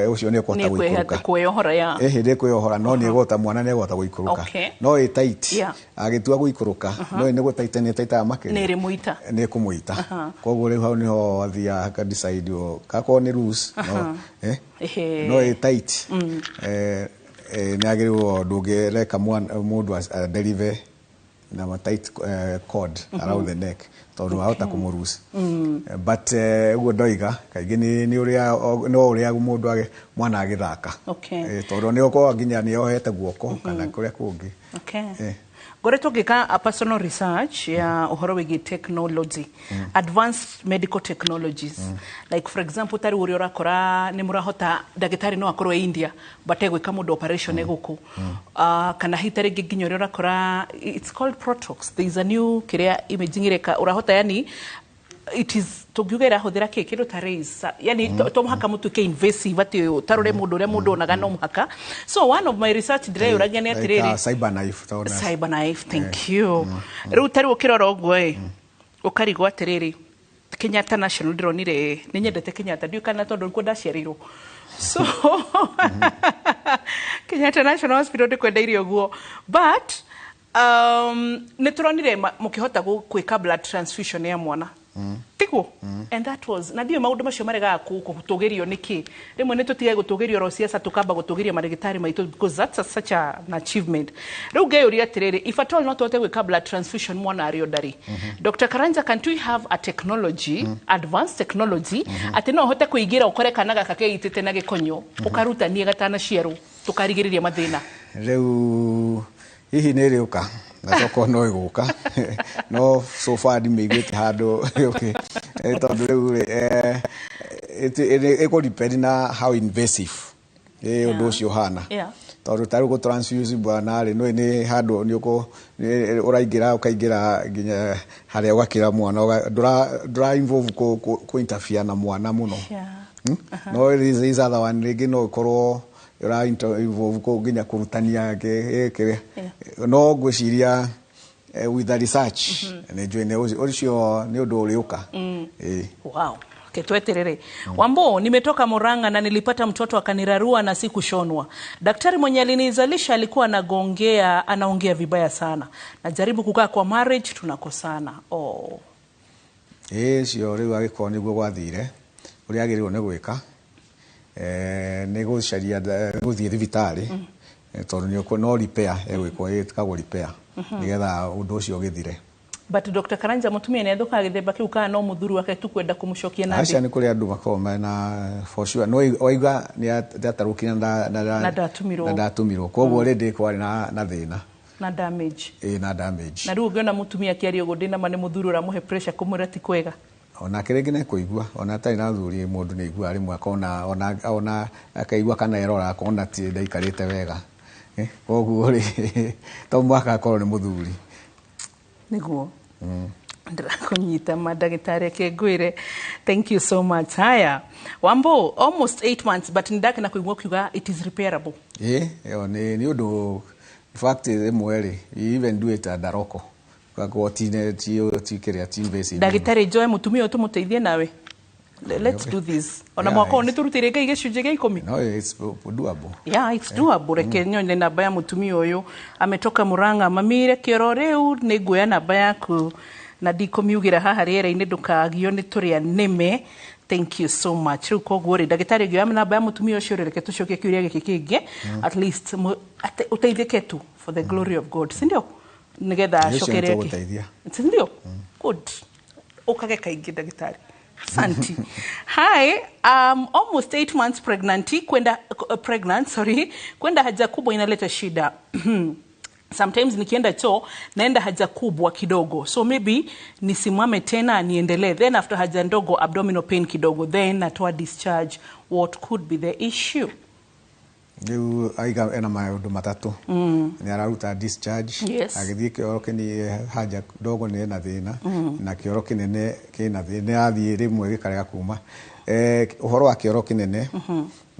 Ũcio nĩ ĩkũhota gũikũrũka. Kwĩyohora ya. Ĩhĩ ndĩ kwĩyohora no nĩ ĩgũhota mwana nĩ ĩgũhota gũikũrũka. No ĩ tight agĩtua gũikũrũka no nĩ gũtaita nĩ ĩtaitaga makĩria. Nĩ ĩrĩmũita. Nĩ ĩkũmũita, koguo rĩu hau nĩho athiaga aka-decide gakorwo nĩ loose no, no ĩ tight nĩ agĩrĩirwo ndũngĩreka mũndũ deliver na ma tight cord around the neck tondũ wahota kũmũruca. But ũguo ndoiga kaingĩ nĩ ũrĩa no ũrĩa mũndũ mwana agĩthaka. Tondũ nĩ ũkoragwo nginya nĩ ohete guoko kana kũrĩa kũngĩ. Ngoretwo ngĩka a personal research ya ũhoro wĩgiĩ technology, advanced medical technologies, like for example tarĩu ũrĩa ũrakora nĩ mũrahota ndagĩtarĩ no akorwo e India but egwĩka mũndũ operation gũkũ. Kana hihi ta rĩngĩ nginya ũrĩa ũrakora it's called Protox, there is a new kĩrĩa imaging ĩreka ũrahota, yani it is tũngiuga ĩrahũthĩra kĩ kĩndũ ta rays, yani to mũhaka mũtuĩke invasive atĩ ũtarũre mũndũ ũrĩa mũndũ onaga no mũhaka. So one of my research ndĩreyũragia nĩ Like atĩrĩrĩ a cyber knife tondũ cyber knife, thank you. Rĩu ta rĩu ũkĩrora ũguo ĩ ũkarigwo atĩrĩrĩ, Kenyatta National ndĩronire nĩ nyendete Kenyatta ndiũĩ kana tondũ nĩkuo ndaciarĩirwo, so Kenyatta National Hospital ndĩkwenda ũguo, but nĩ tũronire mũkĩhota gwĩka blood transfusion ya mwana tiguo, and that was na ndiũĩ maũndũ macio maregaga gũtũgĩrio nĩkĩ. Rĩmwe nĩ tũtige gũtũgĩrio oro ciaca tũkamba gũtũgĩria marĩgĩtarĩ maitũ because that's such an achievement. Rĩu ngeyũria atĩrĩrĩ, if at all no tũhote gwĩka blood transfusion mwana arĩ o ndarĩ, Dr. Karanja, can't we have a technology, advanced technology, atĩ no ũhote kũingĩra ũkore kana gaka keitĩte na gĩkonyo ũkarutanie gatanaciarwo tũkarigĩrĩria mathĩna? Rĩu hihi nĩ ĩrĩũka na tokorwo no ĩgũka, no so far ndimĩiguĩte handũ yũkĩ. Tondũ rĩu rĩ ĩkũ depend na how invasive ũndũ ũcio ũhana. Tondũ ta rĩu gũ transfuse bwana rĩ no nĩ handũ nĩ ũkũ nĩ ũraingĩra ũkaingĩra nginya harĩa ũgakĩra mwana ndũra involve kũ interfere na mwana mũno. No this other one rĩngĩ no ĩkorwo ĩra involve nginya kũrutania kĩrĩa no ngwĩciria with the research nĩ njũĩ nĩ ũcio nĩ ũndũ ũrĩũka. Ĩĩ. Wow. Okay, tweterere. Wambo, nimetoka Murang'a na nilipata mtoto akanirarua na sikushonwa. Daktari mwenye alinizalisha alikuwa anagongea, anaongea vibaya sana. Najaribu kukaa kwa marriage tunakosana. Oh. Ĩĩ cio rĩu agĩkorwo nĩguo gwathire ũrĩa agĩrĩirwo nĩ gwĩka nĩ gũcaria gũthiĩ thibitarĩ tondũ nĩ no repair ĩgwĩkwo ĩtagwo repair nĩgetha ũndũ ũcio ũgĩthire. But Dr. Karanja, mutumia nĩ athũkaga gĩthemba kĩu kana no mũthuri wake tu kwenda kũmũcokia na Aca thĩ? nĩ kũrĩ andũ makoragwo mena for sure no waiga nĩ atarũkire Na ndatumirwo. Na ndatumirwo, koguo already kwarĩ na thĩna. Na damage. Ĩĩ, na damage. Na rĩu ũngĩona mũtumia akĩaria ũguo ndĩna ma nĩ mũthuri ũramũhe pressure kũmwĩra ti kwega. Onake rĩngĩ nĩ kũigua ona atarĩ na thuri mũndũ nĩ aiguaga rĩmwe akona ona akaigua kana erora akona ti ndaikarĩte wega. Koguo rĩ to mũhaka akorwo nĩ mũthuri. Nĩguo ndĩrakũnyita mandagĩtarĩ ake ngwĩre thank you so much. Haya Wambo, almost 8 months but nĩndakena kũigua ũkiuga it is repairable. Ĩĩ ĩyo nĩ ũndũ in fact rĩmwe rĩ you even do it under local koguo ti kĩrĩa ti invasive. Ndagĩtarĩ Joe, mũtumia ũyũ tũmũteithie nawe. Let's do this ona mwaka ũyũ nĩtũrutĩire Ngai gĩcunjĩ gĩa 10. No, it's doable. Yeah, it's doable. Reke nyone namba ya mũtumia ũyũ ametoka Murang'a. Mamire kĩoro rĩu nĩ nguoya namba yaku. Na ndikũmiugĩra haha rĩera-inĩ ndũkagio nĩ tũrĩa nĩme. Thank you so much. Rĩu koguo rĩ, ndagĩtarĩ, ngĩoya namba ya mũtumia ũcio rĩ, reke tũcokie kĩũria gĩkĩ kĩngĩ. At least ũteithĩke tu for the glory of God, si ndio? Nĩgetha Ũcio acokere nĩtũgũteithia. Si ndio? Good. Ũkage kaingĩ, ndagĩtarĩ. Santi. Hi, almost 8 months pregnant, kwenda, pregnant, sorry, kwenda haja kubwa inaleta shida. Sometimes nikienda choo naenda haja kubwa kidogo, so maybe nisimame tena niendelee, then after haja ndogo abdominal pain kidogo, then natoa discharge. What could be the issue? Rĩu aiga ena maũndũ matatũ. Nĩ araruta discharge, agĩthiĩ kĩoro kĩni haja ndogo nĩ ena thĩna, na kĩoro kĩnene kĩna thĩna, nĩ athiĩ rĩmwe gĩkarega kuma. Ũhoro wa kĩoro kĩnene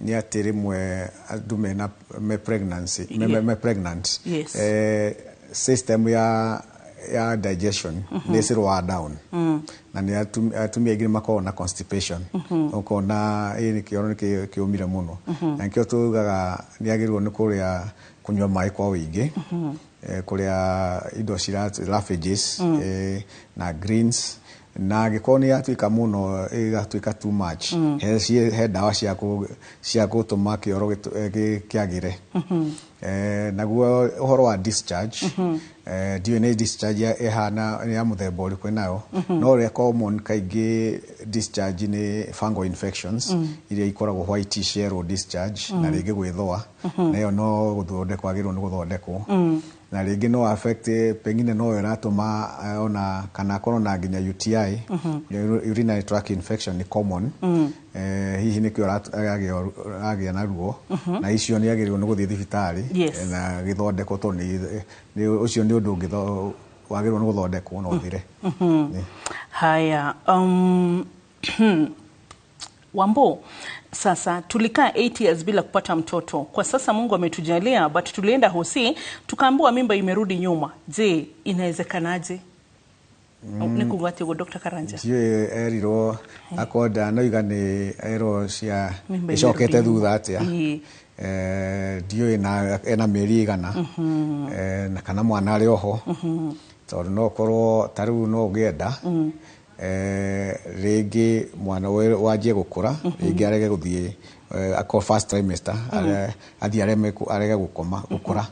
nĩ atĩ rĩmwe andũ mena me pregnancy me pregnant, system ya digestion nĩ ĩcirũaga down, na nĩ atumia aingĩ makoragwo na constipation. Ũkona ĩ nĩ kĩoro nĩ kĩũmire mũno, na nĩkĩo tugaga nĩ agĩrĩirwo nĩ kũrĩa, kũnyua maĩ kwa ũingĩ, kũrĩa indo cira raffages, na greens, na angĩkorwo nĩ yatuĩka mũno, ĩgatuĩka too much, he ndawa cia gũtũma kĩoro kĩagĩre. Naguo ũhoro wa discharge, ndiũĩ nĩ discharge ĩhana nĩ ya mũthemba ũrĩkũ ĩnayo, no ũrĩa common kaingĩ discharge nĩ fungal infections iria ikoragwo whitish yellow discharge, na rĩngĩ gwĩthũa, na ĩyo no gũthondekwo, agĩrĩirwo nĩ gũthondekwo, na rĩngĩ no affect, pengine no ĩratũma ona kana akorwo na nginya UTI, urinary tract infection nĩ common. Hihi nĩkĩo aragĩa na ruo, na icio nĩ agĩrĩirwo nĩ gũthiĩ thibitarĩ na gĩthondekwo, tondũ ũcio nĩ ũndũ wagĩrĩirwo nĩ gũthondekwo na ũthire. Nĩ. Haya, Wambo, sasa tulikaa 8 years bila kupata mtoto. Kwa sasa Mungu ametujalia, but tulienda hosi tukaambiwa mimba imerudi nyuma. Je, inawezekanaje? Nĩ kuga atĩ ũguo, Dr. Karanja? Ndiũĩ erirwo akonda no iga nĩ erwo cia Mimba ĩcokete imerudi thutha atĩa. Ndiũĩ na ena mĩeri igana, na kana mwana arĩ oho, tondũ no ũkorwo ta rĩu no ũgĩenda, rĩngĩ mwana wanjie gũkũra, rĩngĩ arege gũthiĩ, akorwo first trimester, athiĩ arege gũkoma gũkũra.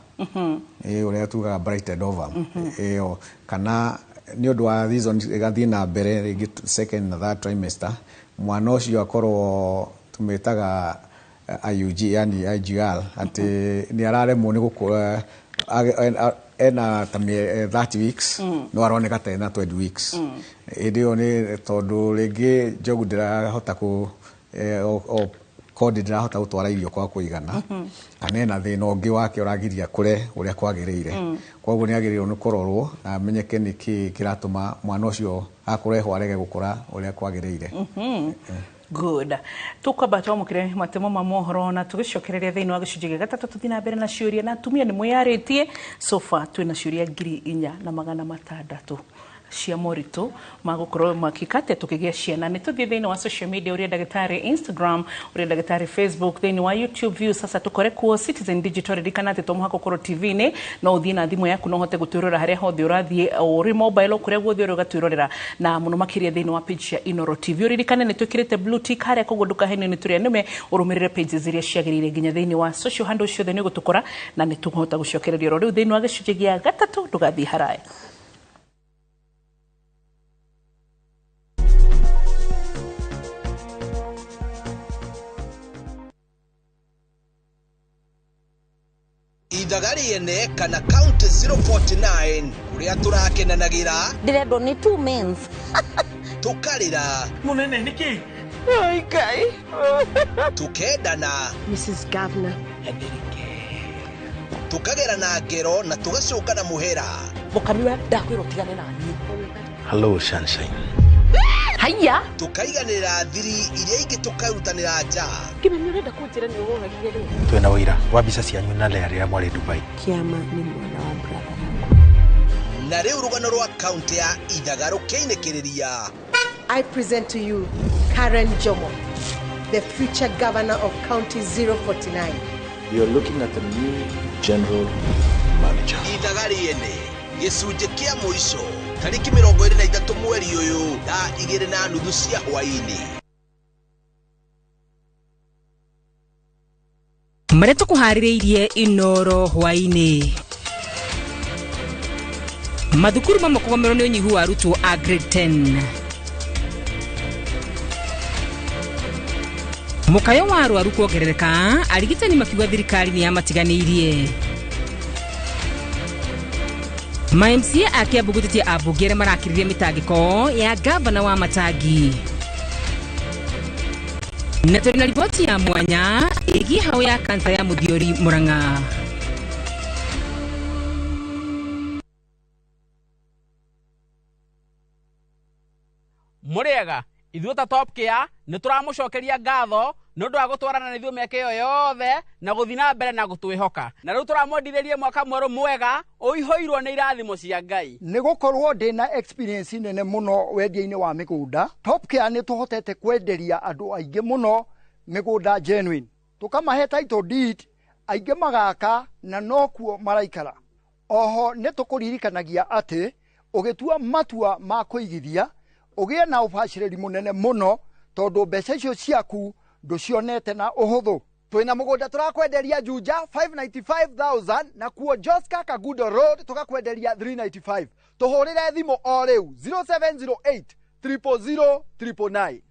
Ũrĩa tugaga blighted ovum ĩyo, kana nĩ ũndũ wa reason ĩgathiĩ na mbere rĩngĩ second na third trimester, mwana ũcio akorwo tũmĩtaga IUG, yani IGR, atĩ nĩ araremwo nĩ gũkũra, ena ta 30 weeks no aroneka ta ena 20 weeks. Hĩndĩ ĩyo nĩ tondũ rĩngĩ njogu ndĩrahota kũ kondi ndĩrahota gũtwara irio kwa kũigana, kana ena thĩna ũngĩ wake ũragiria kũre ũrĩa kwagĩrĩire. Koguo nĩ agĩrĩirwo nĩ kũrorwo na amenyeke nĩ kĩĩ kĩratũma mwana ũcio akũrehwo arege gũkũra ũrĩa kwagĩrĩire. Good. Tukwamba twamũkĩre matemo ma mohoro na tũgĩcokereria thĩinĩ wa gĩcunjĩ gĩa gatatũ, tũthiĩ na mbere na ciũria, na atumia nĩ mwĩyarĩtie. So far twĩna ciũria 4600 cia moritũ ma gũkorwo makĩkate tũkĩgĩa ciana. Nĩ tũthiĩ thĩinĩ wa social media, ũrĩa ndagĩtarĩ Instagram, ũrĩa ndagĩtarĩ Facebook, thĩinĩ wa YouTube view sasa tũkore kuo Citizen Digital. Ririkana atĩ to mũhaka ũkorwo TV-inĩ, no ũthiĩ na thimũ yaku no ũhote gũtwĩrora harĩa hothe ũrathiĩ, ũrĩ mobile, o kũrĩa guothe ũrĩ ũgatwĩrorera, na mũno makĩria thĩinĩ wa page cia Inoro TV. Ũririkane nĩ twĩkĩrĩte blue tick harĩa, koguo ndũkahenio nĩ tũrĩa nĩme, ũrũmĩrĩre pages iria ciagĩrĩire nginya thĩinĩ wa social handle ciothe nĩ ũgũtũkora, na nĩ tũkũhota gũcokereria oro rĩu thĩinĩ wa gĩcunjĩ gĩa gatatũ. Ndũgathiĩ haraya. Ithaga rĩene kana County 049 kũrĩa tũrakenanagĩra. Ndĩrendwo nĩ two mens. Tũkarĩra. Mũnene nĩkĩ? Oi Ngai. Tũkendana. Mrs. Governor. Tũkagerana ngero na tũgacũngana mũhera. Mũkamiwa ndakwĩra ũtigane na niĩ. Hello, sunshine. Haiya. Tũkaiganĩra thiri iria ingĩ, tũkarutanĩra nja. Kĩmeni, ũrenda kũnjĩra nĩ ũroragire rĩ? Twĩna ũira wa mbica cianyu na Lea rĩrĩa mwarĩ Dubai. Kĩama nĩ mwana wa brother. Na rĩu rũgano rwa kaunti ya Ithaga rũkĩinĩkĩrĩria. I present to you Karen Jomo, the future governor of County 049. You're looking at the new general manager. Ithaga rĩene. Gĩcunjĩ kĩa mũico tarĩki 23 mweri ũyũ thaa 2:30 cia hwaĩ-inĩ. Marĩa tũkũharĩrĩirie Inoro hwaĩ-inĩ. Mathukuru mamwe kũgomerwo nĩ ũnyihu wa arutwo a grade 10. Mũkayo wa arwaru kuongerereka, arigitani makiuga thirikari nĩ yamatiganĩirie. Ma MCA a Kiambu gũtetia ambunge arĩa marakĩrĩria mĩtangĩko ya gavana wa Matangi. Na tũrĩ na riboti ya mwanya ĩgiĩ hau ya kansa ya mũthiori Murang'a. Mũrĩega, ithuĩ ta Top Care nĩ tũramũcokeria ngatho nĩ ũndũ wa gũtwarana na ithuĩ mĩaka ĩyo yothe na gũthiĩ na mbere na gũtwĩhoka. Na rĩu tũramwendithĩria mwaka mwerũ mwega ũihũirwo nĩ irathimo cia Ngai. Nĩ gũkorwo ndĩ na experience nene mũno wendia-inĩ wa mĩgũnda, Top Care nĩ tũhotete kwenderia andũ aingĩ mũno mĩgũnda genuine, tũkamahe title deed, aingĩ magaka na nokuo maraikara. Oho nĩ tũkũririkanagia atĩ ũgĩtua matua ma kũigithia ũgĩe na ũbacĩrĩri mũnene mũno tondũ mbeca icio ciaku ndũcionete na ũhũthũ. Twĩna mũgũnda tũrakwenderia Juja 595,000 na kuo Joska Kagudo Road tũgakwenderia 395. Tũhũrĩre thimũ o rĩu 0708 000 999.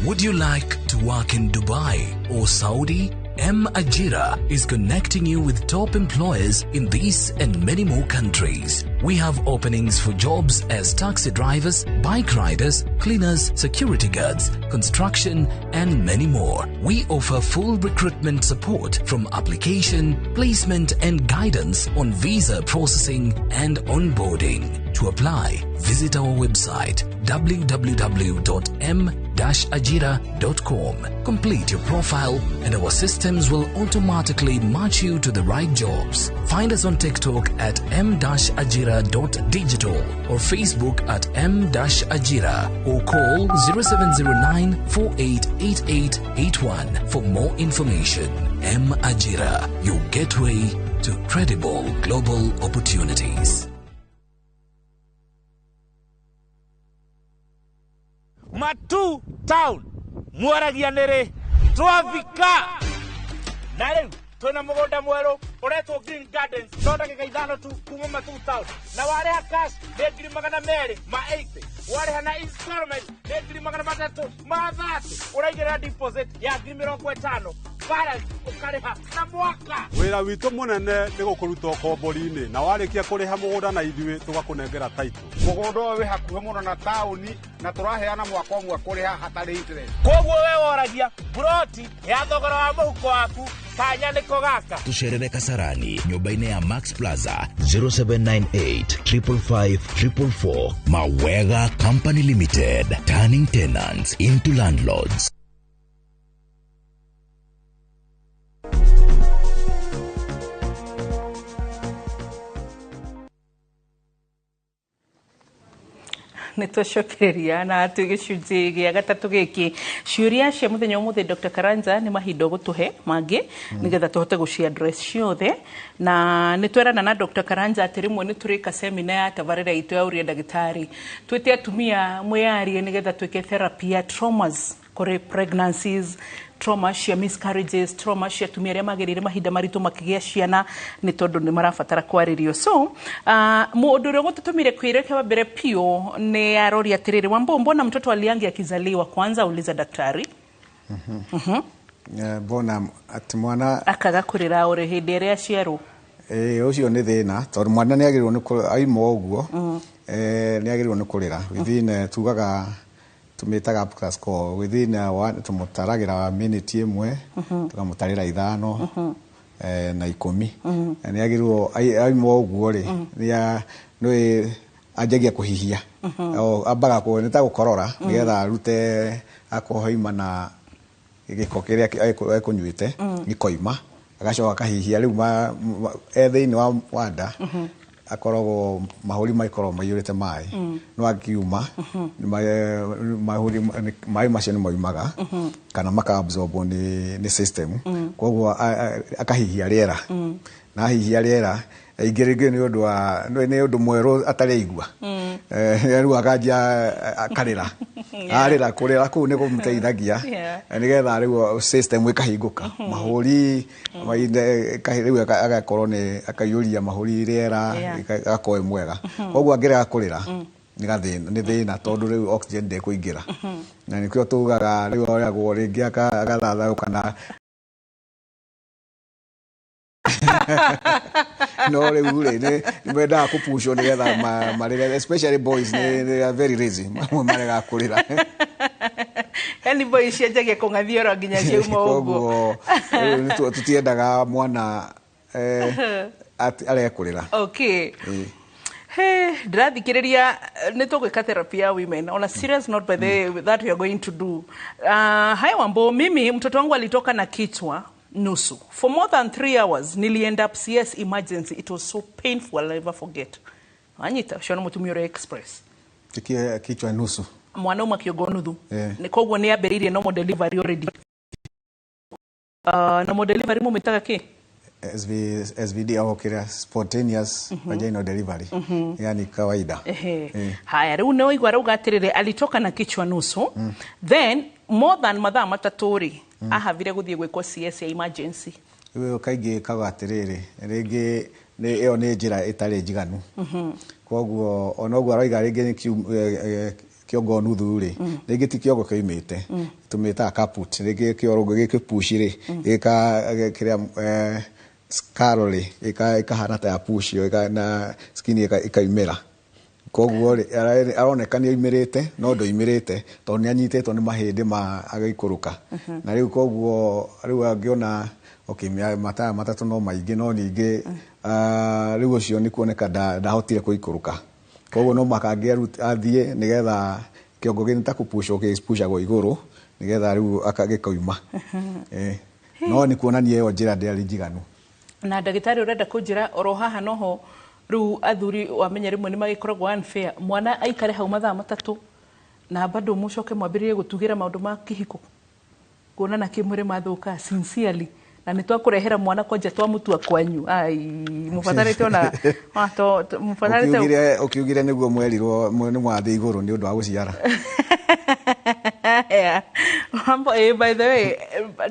Would you like to work in Dubai or Saudi? M Ajira is connecting you with top employers in these and many more countries. We have openings for jobs as taxi drivers, bike riders, cleaners, security guards, construction, and many more. We offer full recruitment support from application, placement, and guidance on visa processing and onboarding. To apply, visit our website www.m-ajira.com. Complete your profile and our systems will automatically match you to the right jobs. Find us on TikTok at m-ajira.digital or Facebook at m-ajira or call 0709 488881 for more information. M Ajira, your gateway to credible global opportunities. Matu Town mwaragia nĩrĩ twafika na rĩu twĩna mũgũnda mwerũ ũretwo Green Gardens no ndagĩka 5 tu kuma Matu Town na warĩha cash nĩ 280,000, warĩha na installment nĩ 330,000, ũraigĩrĩra deposit ya 50,000, balance ũkarĩha na mwaka. Wĩra witũ mũnene nĩ gũkũruta ũkombori-inĩ na warĩkia kũrĩha mũgũnda na ithuĩ tũgakũnengera title. Mũgũnda ũyũ wĩ hakuhĩ mũno na taũni na tũraheana mwaka ũmwe kũrĩha hatarĩ interest. Koguo we woragia buroti ya thogora wa mũhuko waku kanya nĩko gaka. Tũcerere Kasarani nyũmba-inĩ ya Max Plaza 0798 555 444. Mawega Company Limited, turning tenants into landlords. Nĩ twacokereria na twĩ gĩcunjĩ gĩa gatatũ gĩkĩ ciũria cia mũthenya ũmũthĩ. Dr. Karanja nĩ mahinda ũgũtũhe mangĩ nĩgetha tũhote gũci address ciothe, na nĩ twerana na Dr. Karanja atĩ rĩmwe nĩ tũrĩka semina ya tabarĩra itũ ya ũria ndagĩtarĩ, twĩte atumia mwĩyarie nĩgetha twĩke therapy ya traumas kũrĩ pregnancies, trauma cia miscarriages, trauma cia atumia arĩa magereire mahinda maritũ makĩgĩa ciana nĩ tondũ nĩ marabatara kwarĩrio. So mũndũ ũrĩa ũgũtũtũmire kwĩreke wa mbere piũ nĩ aroria atĩrĩrĩ, Wambo, mbona mtoto aliangi akizaliwa kwanza uliza daktari. Mbona atĩ mwana akaga kũrĩra ũrĩ hĩndĩ ĩrĩa aciarwo? Ũcio nĩ thĩna tondũ mwana nĩ agĩrĩirwo nĩ aima ũguo nĩ agĩrĩirwo nĩ kũrĩra within, tugaga tumĩtaga Apgar score within tũmũtaragĩra minute 1, tũkamũtarĩra 5 na 10. Nĩ agĩrĩirwo aima ũguo rĩ nĩ anjagia kũhihia, ambaga nĩ ta gũkorora nĩgetha arute akoima na gĩko kĩrĩa ekũnyuĩte gĩkoima, agacoka akahihia. Rĩu e thĩinĩ wa nda akoragwo mahũri makoragwo maiyũrĩte maĩ, no akiuma maĩ macio nĩ maumaga kana maka absorbwo nĩ system, Koguo akahihia rĩera. Na ahihia rĩera aingĩ rĩngĩ nĩ ũndũ wa nĩ ũndũ mwerũ atarĩigua. Rĩu akanjia akarĩra. Arĩra kũrĩra kũu nĩ kũmũteithagia nĩgetha rĩu system ĩkahingũka mahũri rĩu agakorwo nĩ akaiyũria mahũri rĩera, agakorwo mwega. Koguo angĩrega kũrĩra nĩ gathĩna, nĩ thĩna tondũ rĩu oxygen ndĩkũingĩra. Na nĩkĩo tugaga rĩu oyagwo rĩngĩ agathathaũ kana no rĩu rĩ nĩ mendaga kũpushwo nĩgetha marĩre, especially boys they are very lazy, mamwe maregaga kũrĩra. Yani boys cianjagia kũng'athia oro nginya ciauma ũguo. Koguo tũtiendaga mwana arege kũrĩra. Okay. Hey, ndĩrathikĩrĩria nĩ tũgwĩka therapy ya women on a serious note, by the way, that we are going to do. Hi Wambo, mimi mtoto wangu alitoka na kichwa nusu for more than 3 hours. Niliend up CS emergency. It was so painful, I'll never forget. Anyita ũcio nĩ mũtumia ũrĩa express Tikie kichwa nusu. Mwana uma kĩongo nuthu. Nĩ koguo nĩ ambĩrĩirie normal delivery already. Normal delivery mũmĩtaga kĩ? SVD au kĩrĩa spontaneous vaginal delivery. Yani kawaida. Haya, rĩu nĩ waigua rauga atĩrĩrĩ, alitoka na kichwa nusu. Then more than mathaa 3 rĩ, ahavire gũthiĩ gwĩkwo CS ya emergency. Rĩu kaingĩ kaga atĩrĩrĩ, rĩngĩ ĩyo nĩ njĩra ĩtarĩ njiganu. Koguo onoguo aroiga rĩngĩ nĩ kĩongo nuthu rĩ, rĩngĩ ti kĩongo kĩoimĩte. Tũmĩtaga kaput, rĩngĩ kĩongo gĩkĩpush rĩ, gĩka kĩrĩa skull rĩ, ĩkahana ta ya push na skin ĩkaumĩra. Koguo rĩ, aroneka nĩ oimĩrĩte no ndoimĩrĩte tondũ nĩ anyitĩtwo nĩ mahĩndĩ ma agĩikũrũka. Na rĩu koguo rĩu angĩona okay mathaa 3 no maingĩ, no ningĩ rĩu ũcio nĩ kuoneka ndahotire kũikũrũka. Koguo no mũhaka athiĩ nĩgetha kĩongo gĩ ta kũpushwo gĩpushagwo igũrũ nĩgetha rĩu gĩkoima. No nĩ kuonania ĩyo njĩra ndĩarĩ njiganu. Na ndagĩtarĩ ũrenda kũnjĩra oro haha noho rĩu athuri wamenya rĩmwe nĩ magĩkoragwo unfair, mwana aikare hau mathaa 3 na bado mũcoke mwambĩrĩrie gũtugĩra maũndũ ma kĩhiko kuonana kĩmwĩrĩ mathũka sincerely, na nĩ twakũrehera mwana kwanja twamũtua kwanyu. Ai, mũbatarĩte ona mũbatarĩte ũkiugire nĩguo mwerirwo nĩ mwathiĩ igũrũ nĩ ũndũ wa gũciara. Yeah. Mambo, by the way,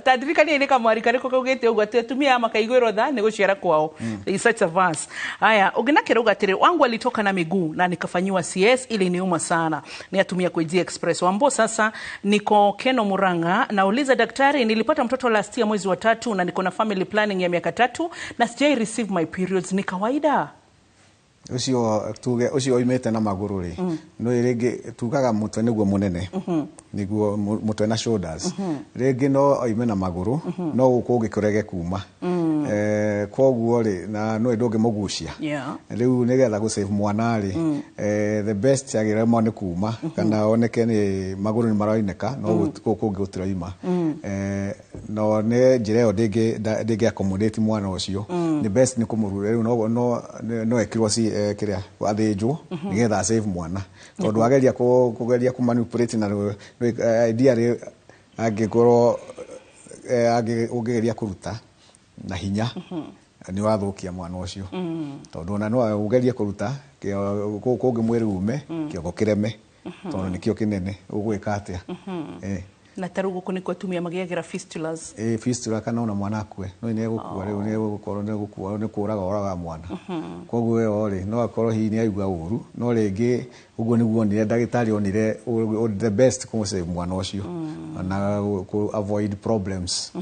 tadirikania nĩ kamwari karĩkũ kaugĩte ũguo atĩ atumia makaiguĩrwo tha nĩ gũciara kwao. There is such a verse. Haya, ũngĩ nake rauga atĩrĩ, wangu alitoka na miguu na nikafanyiwa CS ili niuma sana. Ni atumia kwa G Express. Wambo, sasa niko Keno Murang'a, nauliza daktari, nilipata mtoto last year mwezi wa 3 na niko na family planning ya miaka 3 na sijai receive my periods, ni kawaida? Ucio tuge ucio oimĩte na magũrũ rĩ, no rĩngĩ tugaga mũtwe nĩguo mũnene, nĩguo mũtwe na shoulders. Rĩngĩ no oime na magũrũ no gũkũ ũngĩ kũrege kuma. Koguo rĩ, na no ndũngĩmũgucia. Rĩu nĩgetha gũ save mwana rĩ, the best agĩremo nĩ kuma kana oneke nĩ magũrũ nĩ maroinĩka no gũkũ kũngĩ gũtiroima. No nĩ njĩra ĩyo ndĩngĩ accommodate mwana ũcio. The best nĩ kũmũrura rĩu no ekirwo kĩrĩa athĩnjwo nĩgetha save mwana, tondũ ageria kũgeria kũ manipulate na idea rĩ, angĩkorwo ũngĩgeria kũruta na hinya nĩ wathũkia mwana ũcio, tondũ ona no ũgerie kũruta kũngĩ mwĩrĩ ume kĩongo kĩreme tondũ nĩkĩo kĩnene, ũgwĩka atĩa? Na ta rĩu gũkũ nĩkuo atumia magĩagĩra fistulas. Fistula kana ona mwana akue, no nĩ egũkua rĩu nĩ egũkorwo nĩ gũkua nĩ kũraga oraga mwana. Koguo ĩyo rĩ, no akorwo hihi nĩ aigua ũru, no rĩngĩ ũguo nĩguo onire ndagĩtarĩ onire the best kũ save mwana ũcio na kũ avoid problems,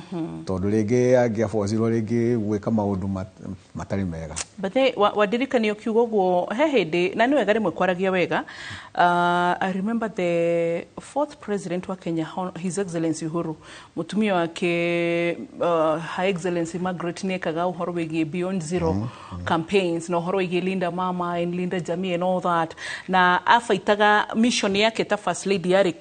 tondũ rĩngĩ angĩabocirwo rĩngĩ gwĩka maũndũ matarĩ mega. But wadirikania ũkiuga ũguo he hĩndĩ na nĩ wega rĩmwe kwaragia wega. I remember the 4th president wa Kenya, His Excellency Uhuru, mũtumia wake Her Excellency Margaret nĩekaga ũhoro wĩgiĩ Beyond Zero campaigns na ũhoro wĩgiĩ Linda Mama and Linda Jamii and all that, na abaitaga mission yake ta first lady yarĩ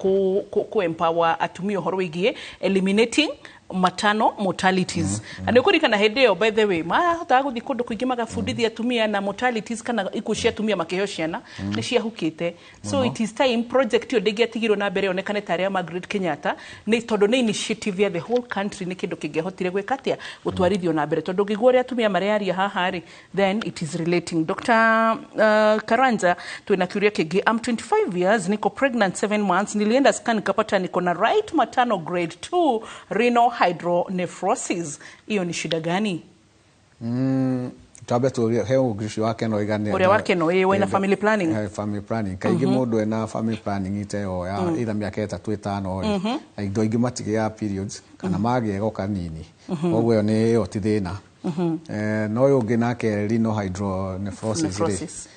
ku empower atumia ũhoro wĩgiĩ eliminating Maternal mortalities. Na nĩ ũkũririkana hĩndĩ ĩyo, by the way, mahotaga gũthiĩ kũndũ kũingĩ magabundithia atumia na mortalities kana ikuũ cia atumia makĩheo ciana nĩ ciahukĩte. So Mũno. it is time project ĩyo ndĩngĩatigirwo na mbere yonekane tarĩ ya Margaret Kenyatta, nĩ tondũ nĩ initiative ya the whole country, nĩ kĩndũ kĩngĩahotire gwĩka atĩa, gũtwarithio na mbere, tondũ ũngĩigua ũrĩa atumia marearia haha rĩ, then it is relating. Dr. Karanja, twĩna kĩũria kĩngĩ. I'm 25 years, niko pregnant 7 months. Nilienda scan nikapata niko na right maternal grade 2 renal hydronephrosis. Hiyo ni shida gani? Twambe tũrie he ũcio wa Keno igane. Ũrĩa wa Keno, ĩĩ, wĩna family planning. Family planning kaingĩ mũndũ ena family planning iteyo ya either mĩaka 3 5 rĩ, andũ aingĩ matigĩaga periods kana magĩa o kanini. Koguo ĩyo nĩ ĩyo ti thĩna. No ũyũ ũngĩ nake, renal hydronephrosis rĩ, Nephrosis.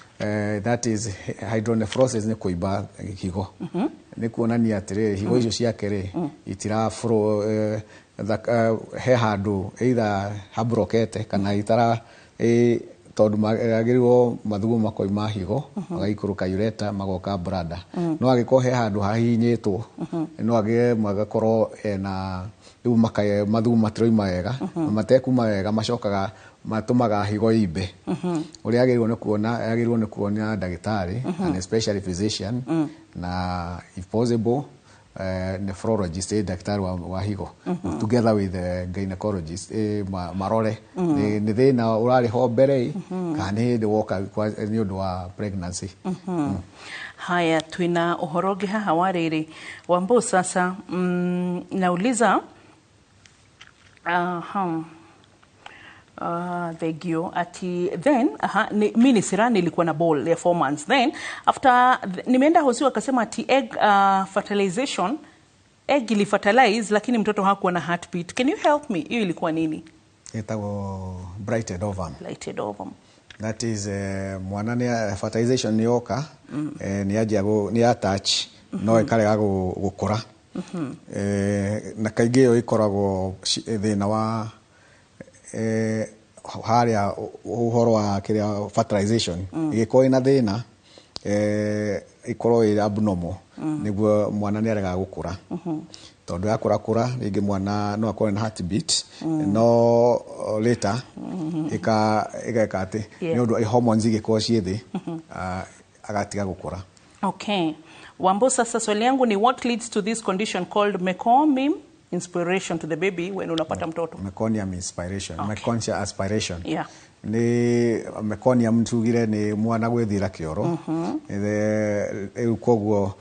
That is hydronephrosis nĩ kũimba higo. Nĩ kuonania atĩrĩrĩ, higo icio ciake rĩ, itira flow, he handũ either habrokete kana itara tondũ agĩrĩirwo mathugumo makoima higo magaikũrũka ureter magoka bladder. No angĩkorwo he handũ hahihinyĩtwo, no agĩe magakorwo ena rĩu mathugumo matiroima wega. Na matekuma wega macokaga matũmaga higo imbe. Ũrĩa agĩrĩirwo nĩ kuona, agĩrĩirwo nĩ kuona ndagĩtarĩ and especially physician na if possible nephrologist, ndagĩtarĩ wa higo, together with the gynecologist, marore nĩ thĩna ũrarĩ ho mbere kana nĩ hĩndĩ woka nĩ ũndũ wa pregnancy. Haya, twina ũhoro ũngĩ haha wa rĩrĩ Wambo. Sasa nauliza, aha. Thank you. Ati then aha, mi ni Sira, nilikuwa na ball ya 4 months. Then after nimeenda hosi wakasema ati egg fertilization, egg ili fertilize lakini mtoto hakuwa na heartbeat. Can you help me? Hiyo ilikuwa nini? Ĩtagwo blighted ovum. Blighted ovum. That is mwana nĩ fertilization nĩ yoka, nĩ anjia nĩ attach no ĩkarega gũkũra. Na kaingĩ ĩyo ĩkoragwo thĩna wa harĩa ũhoro wa kĩrĩa fertilization ĩgĩkorwo ĩna thĩna, ĩkorwo ĩ abnormal. Nĩguo mwana nĩ aregaga gũkũra tondũ yakũrakũra rĩngĩ mwana no akorwo na heartbeat no later ĩgeka atĩ nĩ ũndũ hormones igĩkorwo ciĩ thĩ, agatiga gũkũra. Okay. Wambo, sasa swali yangu ni what leads to this condition called meconium inspiration to the baby when unapata mtoto? Meconium inspiration. Meconium aspiration. Nĩ meconium tugire nĩ mwana gwĩthira kĩoro. Rĩu koguo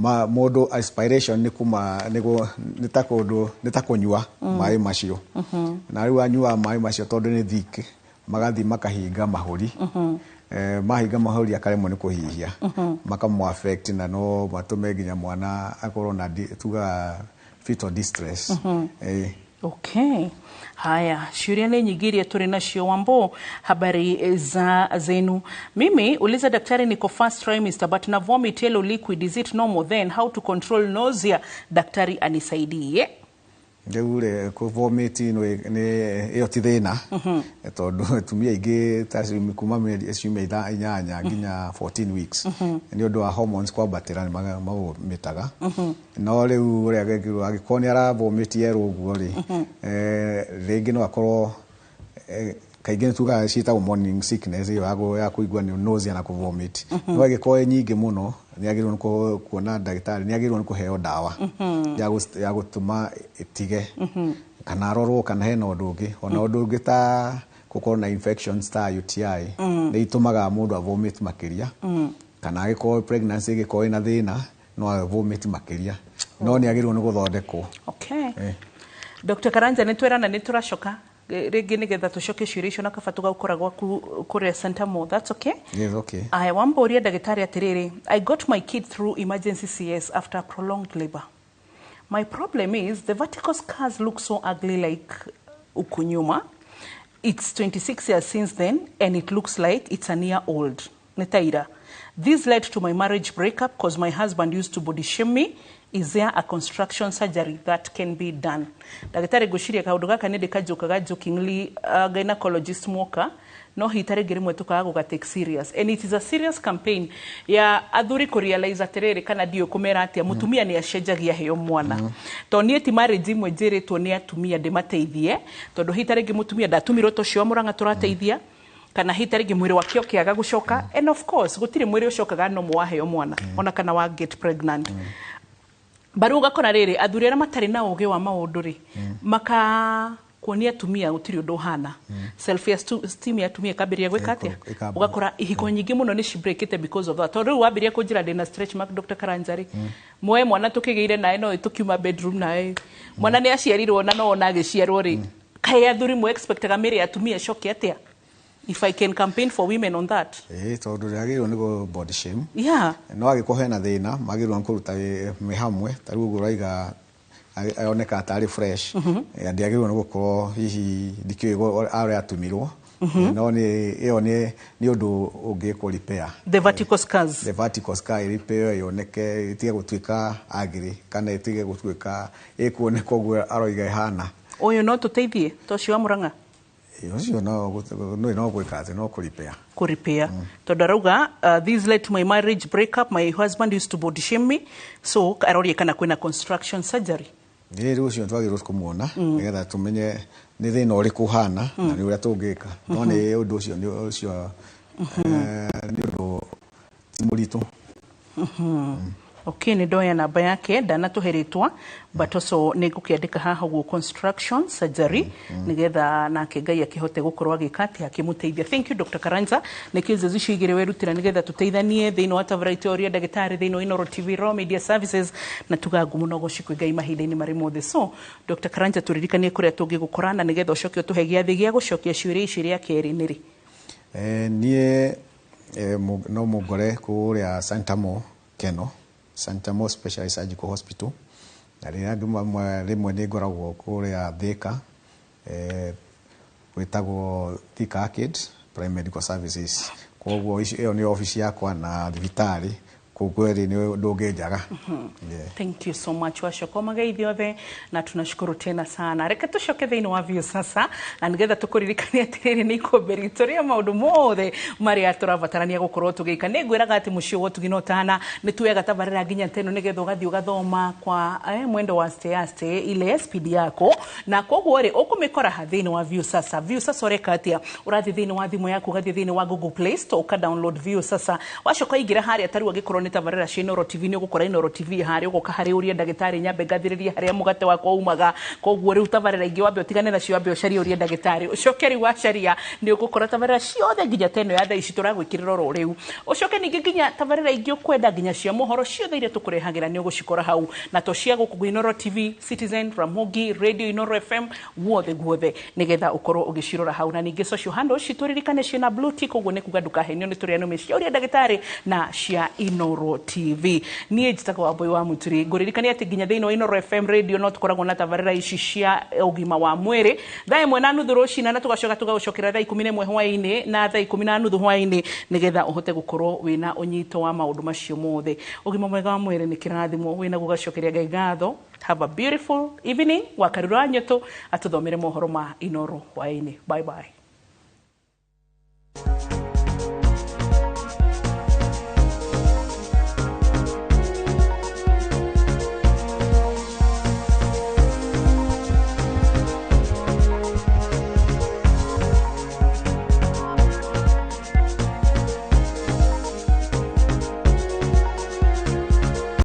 mũndũ aspiration nĩ kuma nĩ ta kũndũ nĩ ta kũnyua maĩ macio. Na rĩu anyua maĩ macio, tondũ nĩ thick, magathiĩ makahinga mahũri. Mahinga mahũri akaremwo nĩ kũhihia. Makamũ affect na no matũme nginya mwana akorwo na tugaga fetal distress. Okay. Haya, ciũria nĩ nyingĩ iria tũrĩ nacio. Wambo, habari za zenu? Mimi uliza daktari, niko first trimester but na vomit yellow liquid. Is it normal? Then how to control nausea? Daktari anisaidie. Rĩu rĩ, kũ-vomit nĩ ĩyo ti thĩna tondũ atumia aingĩ ta kuma ciumia 8 nginya 14 weeks nĩ ũndũ wa hormones kwambatĩra nĩ mavomitaga. No rĩu ũrĩa gekirwo, angĩkorwo nĩ aravomit yerũ ũguo rĩ, rĩngĩ no akorwo kaingĩ nĩ tugaga ciĩtagwo morning sickness, ĩyo ya kũigua nĩ nausea na kũvomit. No ĩngĩkorwo ĩ nyingĩ mũno, nĩ agĩrĩirwo nĩ kuona ndagĩtarĩ, nĩ agĩrĩirwo nĩ kũheo ndawa ya gũtũma ĩtige kana arorwo kana hena ũndũ ũngĩ, ona ũndũ ũngĩ ta gũkorwo na infections ta UTI nĩ itũmaga mũndũ avomit makĩria, kana angĩkorwo pregnancy ĩngĩkorwo ĩna thĩna no avomit makĩria, no nĩ agĩrĩirwo nĩ gũthondekwo. Okay. Dr. Karanja, nĩ twerana nĩ tũracoka rĩngĩ nĩgetha tũcoke ciũria icio na kaba tũgagũkora gwaku kũrĩa Center Mall. That's okay? Yes, okay. Aya, wamboria ndagĩtarĩ atĩrĩrĩ, I got my kid through emergency CS after prolonged labor. My problem is the vertical scars look so ugly like huku nyuma. It's 26 years since then and it looks like it's a year old. Nĩ ta ira. This led to my marriage breakup cause my husband used to body shame me. Is there a construction surgery that can be done? Ndagĩtarĩ, ngwĩciria kaũndũ gaka nĩ ndĩkanjũkaga jokingly, gynecologist mwoka, no hita rĩngĩ rĩmwe tũkaga gũga take serious, and it is a serious campaign ya athuri kũ realize atĩrĩrĩ, kana ndiũĩ kũmera atĩa, mũtumia nĩ acenjagia heo mwana. Tondũ niĩ ti marriage imwe njĩrĩtwo nĩ atumia ndĩmateithie, tondũ hita rĩngĩ mũtumia ndatumirwo ta ũcio wa Mũrang'a tũrateithia, kana hita rĩngĩ mwĩrĩ wake ũkĩaga gũcoka. And of course gũtirĩ mwĩrĩ ũcokaga normal waheo mwana, ona kana wa get pregnant. Baru ũgakora rĩrĩ, athuri arĩa matarĩ na ũgĩ wa maũndũ rĩ, maka kuonia atumia gũtirĩ ũndũ ũhana, self esteem ya atumia ĩkambĩrĩria gwĩka atĩa? Ĩkamba. Ũgakora ihiko nyingĩ mũno nĩ cibreakĩte because of that, tondũ rĩu wambĩrĩria kũnjĩra ndĩna stretch mark, Dr. Karanja rĩ, moe mwana tũkĩgĩire nawe no tũkiuma bedroom nawe, mwana nĩ aciarirwo na no ona agĩciarwo rĩ, kaĩ athuri mũ expectaga mĩrĩ ya atumia ĩcoke atĩa? If I can campaign for women on that. Ĩĩ, tondũ ndĩagĩrĩirwo nĩ gũ body shame. No angĩkorwo hena thĩna, magĩrĩirwo nĩ kũruta wĩ hamwe. Ta rĩu ũguo ũraiga oneka tarĩ fresh. Ndĩagĩrĩirwo nĩ gũkorwo hihi ndikĩũĩ arĩa atumirwo. No nĩ ĩyo nĩ ũndũ ũngĩkwo repair. The vertical scars. The vertical scar repair, yoneke, ĩtige gũtuĩka ugly, kana ĩtige gũtuĩka ĩkuoneka ũguo aroiga ĩhana. Ũyũ no tũteithie ta ũcio wa Mũrang'a? Ĩ, ũcio no gwĩka atĩ no kũ repair. Kũ repair, tondũ arauga, "This led to my marriage breakup. My husband used to body shame me." So aroria kana kwĩna construction surgery. Ĩ, rĩu ũcio twagĩrĩirwo kũmuona nĩgetha tũmenye nĩ thĩna ũrĩkũ ũhana na nĩ ũrĩa tũngĩka, no nĩ ũndũ ũcio nĩ ũcio nĩ ũndũ ti mũritũ. Okay, nĩ ndoya namba yake, ndanatũhe rĩtwa, but also nĩ ngũkĩandĩka haha ũguo construction surgery, nĩgetha nake Ngai akĩhote gũkorwo agĩka atĩa, akĩmũteithia. Thank you, Dr. Karanja. Nĩ kĩnzezi icio igĩrĩ werutĩra nĩgetha tũteithanie thĩinĩ wa tabarĩra ũria ndagĩtarĩ thĩinĩ wa Inooro TV Raw Media Services, na tuga ngumo no gũcikwi Ngai mahinda-inĩ marĩ mothe. So Dr. Karanja, tũririkanie kũrĩa tũngĩgũkora, na nĩgetha ũcoke ũtũhe gĩathĩ gĩa gũcokia ciũria ici rĩa kerĩ nĩ rĩ? Niĩ no mũngore kũrĩa Santamo Keno, Santamo Specialized Surgical Hospital, na rĩrĩa rĩmwe nĩ ngoragwo kũrĩa Thika, gwĩtagwo Thika Arcade Prime Medical Services. Koguo ĩyo nĩ obici yakwa na thibitarĩ kũu kweri nĩ ndũngĩnjaga. Yeah. Thank you so much. Wacoka mageithio othe na tunashukuru tena sana. Reke tucoke thĩinĩ wa Viusasa, na nĩgetha tũkũririkania atĩrĩrĩ, nĩ ikũmbĩ ritũ rĩa maũndũ mothe marĩa tũrabatarania gũkorwo tũgĩka. Nĩ ngwĩraga atĩ mũciĩ wa ũtugi na ũtana nĩ tuoyaga tabarĩra nginya teno, nĩgetha ũgathiĩ ũgathoma kwa mwendo wa aste aste ile speed yako, na koguo rĩ, ũkũmĩkora ha thĩinĩ wa Viusasa. Viusasa ũreka atĩa? Ũrathiĩ thĩinĩ wa thimũ yaku, ũgathiĩ thĩinĩ wa Google Play Store, ũka download Viusasa, wacoka ingĩra harĩa. Tarĩu angĩkorwo nĩ tabarĩra cia Inooro TV, nĩ ũgũkora Inooro TV harĩa, ũgoka harĩ ũria ndagĩtarĩ, nyambe ngathĩrĩrie harĩa mũgate wakwa umaga. Koguo rĩu tabarĩra ingĩ wambe ũtigane nacio, wambe ũcarie ũria ndagĩtarĩ, ũcoke rĩu wacaria nĩ ũgũkora tabarĩra ciothe nginya ta ĩno ya thaa ici tũragwĩkĩrĩra oro rĩu, ũcoke ningĩ nginya tabarĩra ingĩ ũkwenda, nginya cia mohoro ciothe iria tũkũrehagĩra nĩ ũgũcikora hau, na to cia gũkũ Inooro TV, Citizen, Ramogi Radio, Inooro FM, guothe guothe, nĩgetha ũkorwo ũgĩcirora hau. Na ningĩ social handles citũ ririkane ciĩna blue tick, ũguo nĩ kuga ndũkahenio nĩ tũrĩa nũme cia ũria ndagĩtarĩ na cia Inooro TV. Niĩ njĩtagwo Wambui wa Mũturi. Ngũririkania atĩ nginya thĩinĩ wa Inooro FM radio no tũkoragwo na tabarĩra ici cia ũgima wa mwĩrĩ 1:30 rũcinĩ, na tũgacoka tũgagũcokera 11:00 hwaĩ-inĩ na 10:30 hwaĩ-inĩ, nĩgetha ũhote gũkorwo wĩna ũnyito wa maũndũ macio mothe. Ũgima mwega wa mwĩrĩ nĩ kĩrathimo, wĩna gũgacokeria Ngai ngatho. Have a beautiful evening. Wakarura wa Nyoto atũthomere mohoro ma Inooro hwaĩ-inĩ. Bye bye.